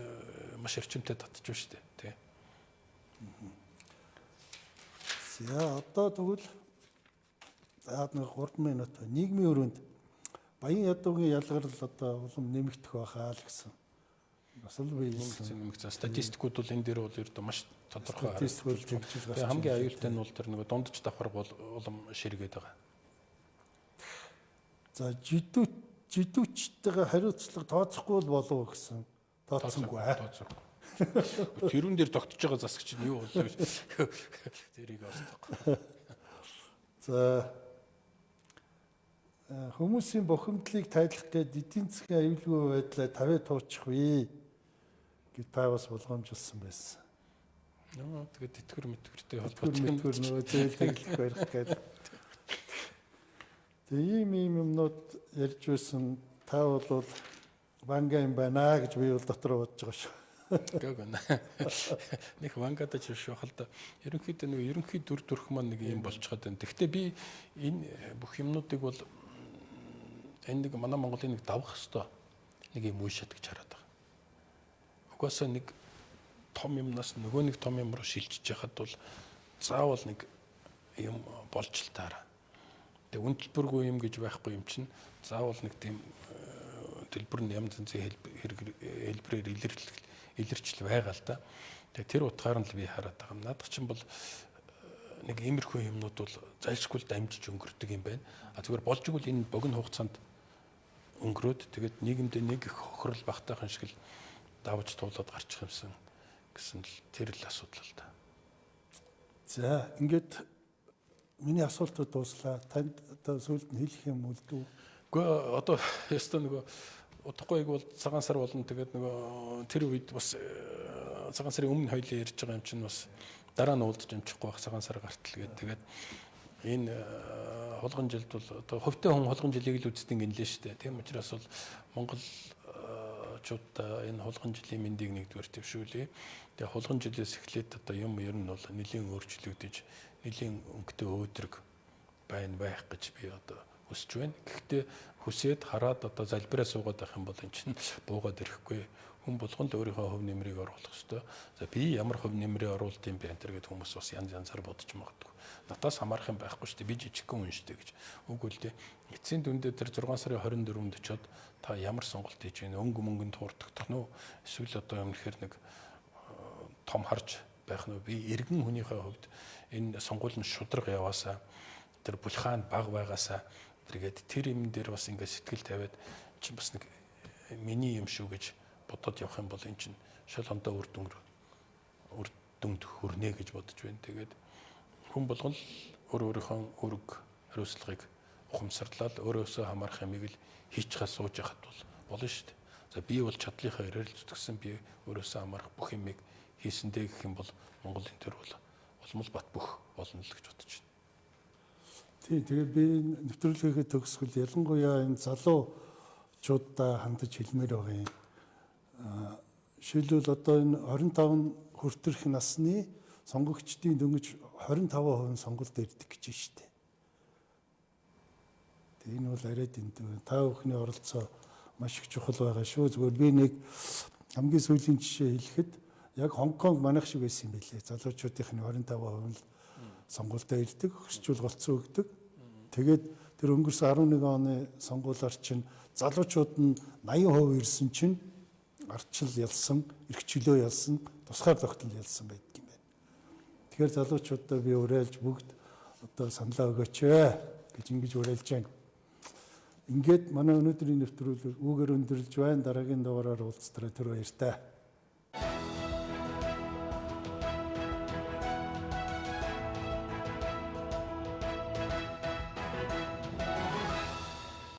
маш эрчимтэй татж байна шүү дээ. Тий. За одоо тэгвэл за нэг 3 минут нийгмийн өрөөнд Баян ядуугийн ялгарл одоо улам нэмэгдэх байхаа л гэсэн. Бас л би нэмэгдсэн. Статистикууд бол энэ дээр бол ердөө маш тодорхой. Статистик бол тэгж гарч. Хамгийн аюултай нь бол тэр нөгөө дундаж давхар бол улам ширгээд байгаа. За жидүүчтэйгээ хариуцлага тооцохгүй л болов гэсэн. Тооцсонгүй. Тооцохгүй. Тэрүүн дээр тогтож байгаа засагч нь юу болов гэж тэрийг олдохгүй. За хүмүүсийн бухимдлыг тайлах гээд эдийн засгийн аюулгүй байдлаа тавиа туучих вэ гэж та бас болгоомжилсан байсан. Нөө тэгээд тэтгэвэр мэтгэвртэй холбоотой тэтгэвэр нөгөө зээл тэглэх барих гээд. Тэгээ ийм юмнууд ярьж байсан та бол ванга юм байна гэж би бол дотор бодож байгаа шүү. Гэг. Нэг вангадаж биш байх л да. Ерөнхийдөө нөгөө ерөнхий дүр төрх маань нэг юм болчиход байна. Гэхдээ би энэ бүх юмнуудыг бол энэ нэг манай Монголын нэг давах хэвээр нэг юм үе шат гэж хараад байгаа. Угаасаа нэг том юмнаас нөгөө нэг том юм руу шилжиж яхад бол заавал нэг юм болж л таараа. Тэгээ үн төлбөргүй юм гэж байхгүй юм чинь заавал нэг тийм төлбөр нь янз янзын хэлбэрээр илэрчл байгаа л да. Тэгээ тэр утгаар нь л би хараад байгаа юм. Наадах чинь бол нэг иймэрхүү юмнууд бол зайлшгүй л дамжиж өнгөрдөг юм байна. А зүгээр болж игэл энэ богино хугацаанд өнгөрөөд тэгээд нийгэмдээ нэг их хохирол багтаахан шиг л давж туулаад гарчих юмсан гэсэн л тэр л асуудал л да. За ингээд миний асуултууд дууслаа. Танд одоо сүүлд нь хэлэх юм үлдүү? Үгүй одоо ёстой нөгөө удахгүй бол цагаан сар болно. Тэгээд нөгөө тэр үед бас цагаан сарын өмнө хоёлын ярьж байгаа юм чинь бас дараа нь уулзаж амжихгүй байх цагаан сар гартал гээд тэгээд энэ хулган жилд бол одоо хувьтай хүн хулган жилийг л үздэг юм лээ шүү дээ. Тийм учраас бол монголчуудаа энэ хулган жилийн мэндийг нэгдүгээр дэвшүүлье. Тэгээ хулган жилээс эхлээд одоо юм ер нь бол нэлийн өөрчлөгдөж нэлийн өнгөтэй өөдрөг байна байх гэж би одоо хүсэж байна. Гэхдээ хүсээд хараад одоо залбираа суугаад байх юм бол эн чинь буугаад ирэхгүй. Хүн болгон л өөрийнхөө хувь нэмрийг оруулах ёстой. За би ямар хувь нэмрийг оруулд юм бэ энэ төр гэд хүмүүс бас янз янзаар бодож магадгүй. Надаас хамаарах юм байхгүй шүү дээ. Би жижигхэн хүн шүү дээ гэж. Үгүй л дээ. Эцсийн дүндээ тэр 6 сарын 24-нд очиод та ямар сонголт хийж байна? Өнгө мөнгөнд хуурдагдах нь уу? Эсвэл одоо юм нэхэр нэг том харж байх нь уу? Би иргэн хүнийхээ хувьд энэ сонгуул нь шудраг яваасаа тэр булхаан баг байгаасаа тэргээд тэр юм дээр бас ингээд сэтгэл тавиад чинь бас нэг миний юм шүү гэж бодоод явах юм бол эн чинь шал ондоо үр дүнд хүрнэ гэж бодож байна. Тэгээд хүн болгон л өөрийнхөө үүрэг хариуцлагыг ухамсарлаад өөрөөсөө хамаарах юмыг л хийчихээ сууж яхад бол болно шүү дээ. За би бол чадлынхаа ирэл зүтгэсэн, би өөрөөсөө хамаарах бүх юмыг хийсэндээ гэх юм бол Монголын төр бол улмал бат бөх болно л гэж бодож байна. Тийм, тэгээд би нэвтрүүлгийнхээ төгсгөл ялангуяа энэ залуучуудаа хандаж хэлмээр байгаа юм. Жишээлбэл одоо энэ 25 хүртэрх насны сонгогчдын дөнгөж 25% нь сонголт ирдэг гэж байна шүү дээ. Тэгээ энэ бол арай дэндүү. Та бүхний оролцоо маш их чухал байгаа шүү. Зүгээр би нэг хамгийн сүүлийн жишээ хэлэхэд яг Хонконг манайх шиг байсан юм билээ. Залуучуудын 25% нь сонголтоо ирдэг, хөсчүүл голцоо өгдөг. Тэгээд Тэр өнгөрсөн 11 оны сонгуулиар чинь залуучууд нь 80% ирсэн чинь ардчил ялсан, эрх чөлөө ялсан, тусгаар тогтнол ялсан байдаг юм байна. Тэгэхээр залуучуудаа би уриалж бүгд одоо саналаа өгөөч гэж ингэж уриалж байна. Ингээд манай өнөөдрийн нэвтрүүлэг үүгээр өндөрлж байна. Дараагийн дугаараар уулзтлаа, түр баяртай.